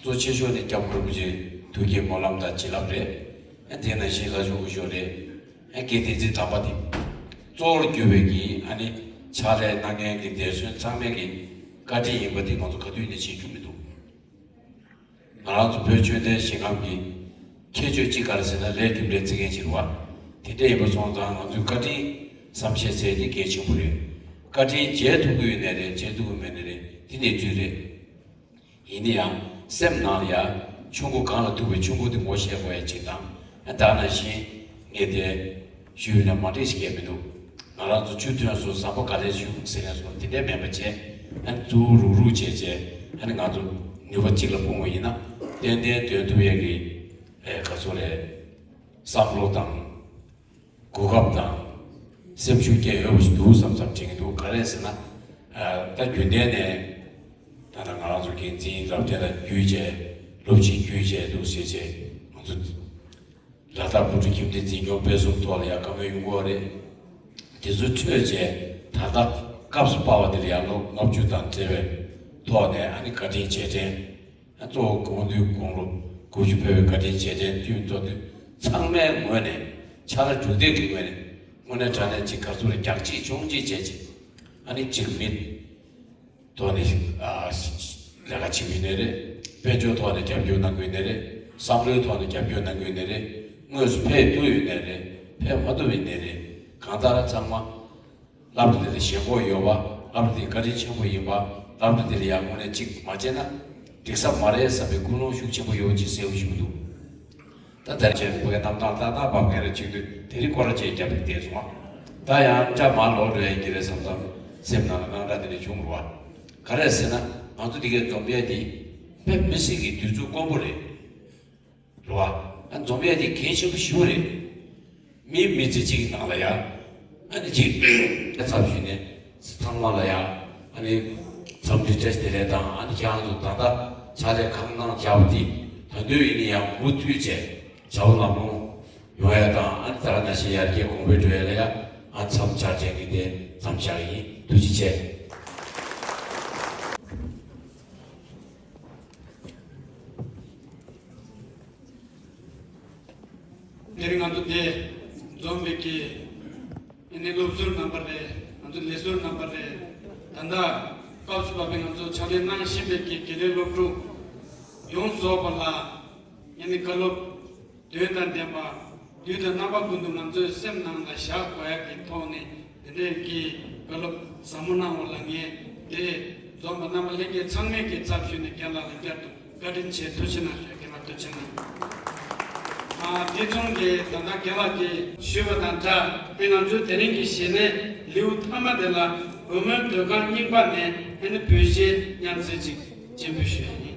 གཙོ་ཆེ་ཤོས་ནི་སྐྱབས་མགོན་རིན་པོ་ཆེ་ཐུགས་བསྐྱེད་སྨོན་ལམ་དང་བྱིན་རླབས་རེད། ཨ་དེ་ནང་བཞིན་ལྷ་ཆོས་སྐུ་ཞབས་རེད། ཨ་དགེ་བསྟན་འཛིན་དམ་པ་དེ་གཙོ་བོར་གྱུར་པའི་གི་ཨ་ནི་ཕྱག་ལས་གནང་མཁན་གྱི་འདས་གསོན་ཚང་མས་གི་བཀའ་དྲིན་ཡིན་པ་དེ་ང་ཚོ་ག་དུས་ནས་བརྗེད་རྒྱུ་མི་འདུག་ང་རང་ཚོ་བོད་ཆོས་ལྡན་ཞིང་ཁམས་ཀྱི་ཁྱད་ཆོས་གཅིག་ག་རེ་ཟེར་ན་ལས་རྒྱུ་འབྲས་བརྩི་མཁན་ཞིག་རེད་བ། དེ་འདྲ་ཡིན་པ་སོང་ཙང་ང་ཚོའི་བཀའ་དྲིན་བསམ་ཤེས་ཚད་དེ་གལ་ཆེན་པོ་རེད། བཀའ་དྲིན་འཇལ་ཐུབ་ཀྱི་ཡོད་ནའི་རེད། འཇལ་ཐུབ་ཀྱི་མེད་ནའི་རེད། དེ་གནས་ཚུལ་རེད། ཡིན་ན་ཡང་སེམས་ནང་ལ་ཡང་ཆུང་ཀུ་གང་ལ་ཐུག་པའི་ཆུང་ཀུ་དེ་ངོ་ཤེས་དགོས་ཡ་གཅིག་དང་། ད་ག་ནང་བཞིན་ངས་དེ་ཞུས་ན་མ་འགྲིག་ཞིག་གས་མི་འདུག་ང་རང་ཚོ་ཆུ་ཐོན་སོང་ཟམ་པ་ག་ལེར་ཞུགས་ཟེར་ནས་སོང་དེ་འདྲས་མེད་པ་བྱས། ཨ་ནི་ཐུག་རུག་རུག་བྱས་བྱས་ཨ་ནི་ང་ཚོ་ནུས་པ་གཅིག་ལ་སྤུངས་པ་ཡིན་ན་ཏན་ཏན་འདོན་ཐུབ་ཡ་གི་ཨེ་ག་ཚོད་རེད། བསམ་བློ་དང་གོ་སྐབས་དང་སེམས་ཤུགས་སྐྱེ་ཡོད་པ་ཞིག་འདུག་བསམ་བསམ་དྲན་གྱི་འདུག་ག་རེ་ཟེར་ན། ཨ་ད་རྒྱུན་ལྡན་ནས་ད་ལྟ་ང་རང་ཚོ་འགན་འཛིན་རབ་བརྟན་ལགས་བརྒྱུད་བྱས་སློབ་ཆེན་བརྒྱུད་བྱས་འདུག་ཟེར་བྱས་ང་ཚོ་ལ་དྭགས་བོད་ཕྲུག་ཁྱིམ་སྡེ་འཛིན་སྐྱོང་སྤེལ་གསུམ་ཐོག་ལ་ཡང་བཀའ་མོལ་ཡོང་གི་ཡོད་རེད། དེ་ཚོ་ཐོས་བྱས་ད་ལྟ་སྐབས་སུ་བབས་པ་དེ་ལ་ཡང་ལོ་ལྔ་བཅུ་དང་བརྩེ་བའི་ཐོག་ནས་ཨ་ནི་བཀའ་དྲིན་རྗེས་དྲན། ཨ་གཙོ་བོ་དགུང་ལོ་དགུང་ལོ་དགུ་བཅུ་ཕེབས་པའི་བཀའ་དྲིན་རྗེས་དྲན་བསྟུན་གཙོ་དུས་ཚང་མའི་ངོས་ནས་ཕྱག་ལས་དྲུག་སྡེ་གི་ངོས་ནས་དངོས་གནས་དྲང་གནས་ཅིག་ག་ཚོད་རེད་རྒྱག་གཅིག་མཆོང་གཅིག་བྱས་ཅིག་ཨ་ནི་ཅིག་མི་ཐོག་ནས་ཨ་ལས་ཀ་བྱེད་ཀྱི་ཡོད་ནའི་རེད། དཔལ་འབྱོར་ཐོག་ནས་རྒྱབ་སྐྱོར་གནང་གི་ཡོད་ནའི་རེད། བསམ་བློའི་ཐོག་ནས་རྒྱབ་སྐྱོར་གནང་གི་ཡོད་ནའི་རེད། དངོས་སུ་ཕེབས་ཐུབ་ཡོད་ནའི་རེད། ཕེབས་མ་ཐུབ་ཡོད་ནའི་རེད། གང་ལྟར་ཚང་མ་སློབ་གྲྭ་དེ་ལ་ཞེན་ཁོག་ཡོད་པ། སློབ་གྲྭ་དེ་བཀའ་དྲིན་ཆེན་པོ་ཡིན་པ། སློབ་གྲྭ་དེ་ལ་ཡང་དངོས་གནས་གཅིག་མ་བྱས་ན་འགྲིག་ས་མ་རེད་བསམ་པའི་ཀུན་སློང་ཤུགས་ཆེན་པོ་ཡོད་པ་ཅིག་གསལ་པོ་ཞུ་གི་འདུག་ད་དེར་བྱས་ཕ་གིའི་གནམ་ཐང་ཏག་ཏག་བབས་མཁན་རེད། གཅིག་དུས་དེ་རིང་སྐོར་ར་བྱས་རྒྱབ་ཏུ་བསྡད་སོང་བ། ད་ཡང་སྐྲག་མ་ལོག་འགྲོ་ཡ་གི་རེད་བསམ་བསམ་སེམས་ནང་ལ་དངངས་སྐྲག་དེ་འདྲ་བྱུང་རུང་བ། ག་རེ་ཟེར་ན་ང་ཚོ་འདི་གའི་འཛོམས་ཡས་འདི་དཔེ་མི་སྲིད་ཀྱི་དུས་ཚོད་དཀོན་པོ་རེད། རེད་བ། ཨ་འཛོམས་ཡས་དེ་གལ་ཆེན་པོ་ཞེ་པོ་རེད། མི་མི་ཚེ་གཅིག་གི་ནང་ལ་ཡ། ཨ་ནི་གཅིག་ཚབ་ཞུས་ནས་ཚང་མ་ལ་ཡ། ཨ་ནི་འཚམས་འདྲི་བཀྲ་ཤིས་བདེ་ལེགས་དང་ཨ་ནི་ཁྱེད་རང་ཚོ་ད་ལྟ་ཕྱག་ལས་གང་གནང་བྱ་བ་འདི་ད་དུང་ཡིན་ན་ཡང་མུ་མཐུད་བྱས་བྱ་བ་ལམ་ལྷོང་ཡོང་ཡ་དང་ཨ་ནི་ད་ག་ནང་བཞིན་ཡར་རྒྱས་གོང་འཕེལ་འགྲོ་ཡ་ལ་ཡ་ཨ་མཚམས་སྦྱར་བྱས་ཀྱི་དེ་མཚམས་བཞག་ཡིན། ཐུགས་རྗེ་ཆེ། དེ་རིང་ང་ཚོ་འདིར་འཛོམས་པའི་གི་ཨ་ནི་སློབ་ཟུར་རྣམ་པ་རེད། ང་ཚོ་ལས་ཟུར་རྣམ་པ་རེད། ད་ལྟ་སྐབས་སུ་བབས་པའི་ང་ཚོ་ཕྱག་ལས་གནང་བཞིན་པའི་གི་དགེ་ལས་སློབ་ཕྲུག་ཡོངས་རྫོགས་པ་ལ་ཨ་ནི་བཀའ་སློབ་དོན་དང་ལྡན་པ། དུས་དང་རྣམ་པ་ཀུན་ཏུ་ང་ཚོའི་སེམས་ནང་ལ་བཞག་དགོས་ཡ་གི་ཐོག་ནས་དེ་འདྲའི་གི་བཀའ་སློབ་ཟབ་མོ་གནང་བ་ལ་ངས་དེ་འཛོམས་པ་རྣམ་པ་ལྷན་རྒྱས་ཚང་མས་ཀྱི་ཚབ་ཞུས་ནས་རྒན་ལགས་ལ་བསྐྱར་དུ་བཀའ་དྲིན་ཆེ་ཐུགས་རྗེ་གནང་ཞུ། རྒན་ལགས་ཐུགས་རྗེ་གནང་། ཨ་དེ་མཚུངས་ཀྱི་ད་ལྟ་རྒན་ལགས་ཀྱིས་ཞུས་པ་དང་སྦྲགས་ཏེ་ང་ཚོའི་དེ་རིང་གི་གཞས་གནས་ལེའུ་ཐ་མ་དེ་ལ་བུ་མོའི་སྡོད་ཁང་རྙིང་པ་ནས་ཨ་ནི་བོད་གཞས་མཉམ་བསྲེས་ཅིག་སྤྱན་འབུལ་ཞུ་ཡ་ཡིན།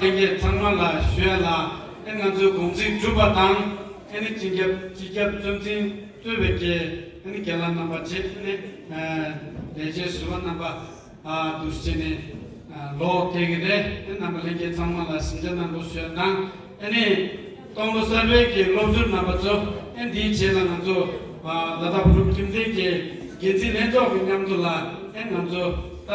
ལྷན་རྒྱས་ཚང་མ་ལ་ཞུ་ཡ་ལ། ཨེ་ང་ཚོའི་དགོང་ཚིགས་གྲུབ་པ་དང་། ཨེ་ནི་སྤྱི་ཁྱབ་སྤྱི་ཁྱབ་གཙོ་འཛིན་གཙོས་པའི་གི་ཨེ་ནི་རྒན་ལགས་རྣམ་པ་བཅས་ཨེ་ནི་ལས་བྱེད་ཟུར་པ་རྣམ་པ་ཨ་འདུག་སེ་བྱས་ནས་ཨ་ལོག་བསྡད་ཀྱི་རེད། ཨེ་རྣམ་པ་ལྷན་རྒྱས་ཚང་མ་ལ་ཞིབ་ཆ་གནང་རོགས་ཞུ་ཡ་དང་། ཨེ་ནི་སྟོང་ལོ་གསར་པའི་གི་སློབ་ཟུར་རྣམ་པ་ཚོ་ཨེ་འདིའི་རྗེས་ལ་ང་ཚོ་ཨ་ལ་དྭགས་བོད་ཁྱིམ་སྡེ་གི་འགན་འཛིན་ལྷན་ཚོགས་ཀྱི་མཉམ་དུ་ལ་ཨེ་ང་ཚོ་ད་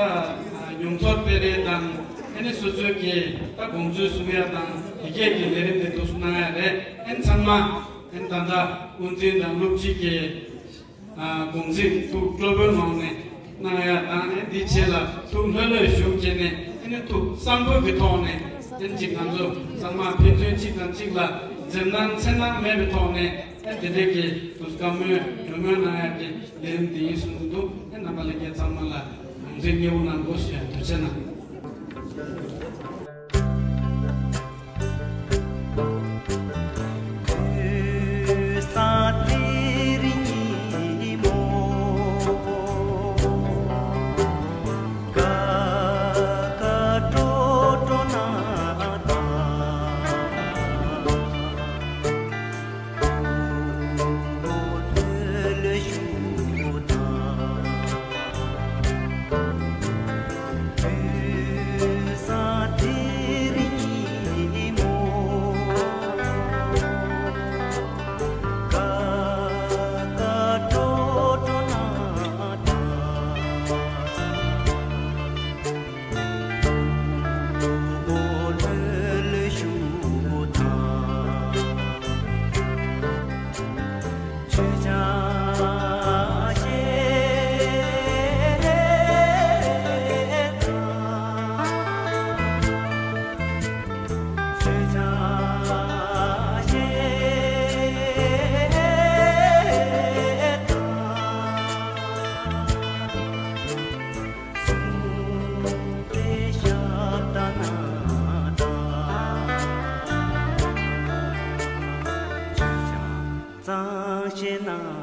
མྱོང་ཚོར་སྤེལ་རེས་དང་། ཨེ་ནི་སོ་སོའི་གི་ད་དགོངས་ཚུལ་གསུང་ཡ་དང་། དེ་གས་ཀྱི་ལས་རིམ་དེ་འདུག་སེ་གནང་ཡ་རེད། ཨེ་ནི་ཚང་མ་ཨེ་ནི་ད་ལྟ་དབུ་འཛིན་དང་སློབ་སྤྱི་གི་ཨ་དགོངས་ཚིག་ཐུགས་སྤྲོ་པོའི་ངང་ནས་གནང་ཡ་དང་། ཨེ་འདི་རྗེས་ལ་ཐུགས་ལྷོད་ལྷོད་བཞུགས་བྱས་ནས། ཨེ་ནི་ཐུགས་གཙང་པོ་གི་ཐོག་ནས་ཨེ་ནི་གཅིག་ང་ཚོ་ཚང་མ་ཕན་ཚུན་གཅིག་དང་གཅིག་ལ་འཛེམ་སྣང་འཚེར་སྣང་མེད་པའི་ཐོག་ནས། ཨེ་དེ་འདྲའི་གི་དུས་བཀའ་མོལ་གྲོས་མོལ་གནང་ཡ་གི་ལས་རིམ་དེ་ཡིན་གསུངས་འདུག་ཨེ་རྣམ་པ་ལྷན་རྒྱས་ཚང་མ་ལ་དགོངས་ཚིག་མཉེས་པོ་གནང་དགོས་ཞེས་ཐུགས་རྗེ་གནང་།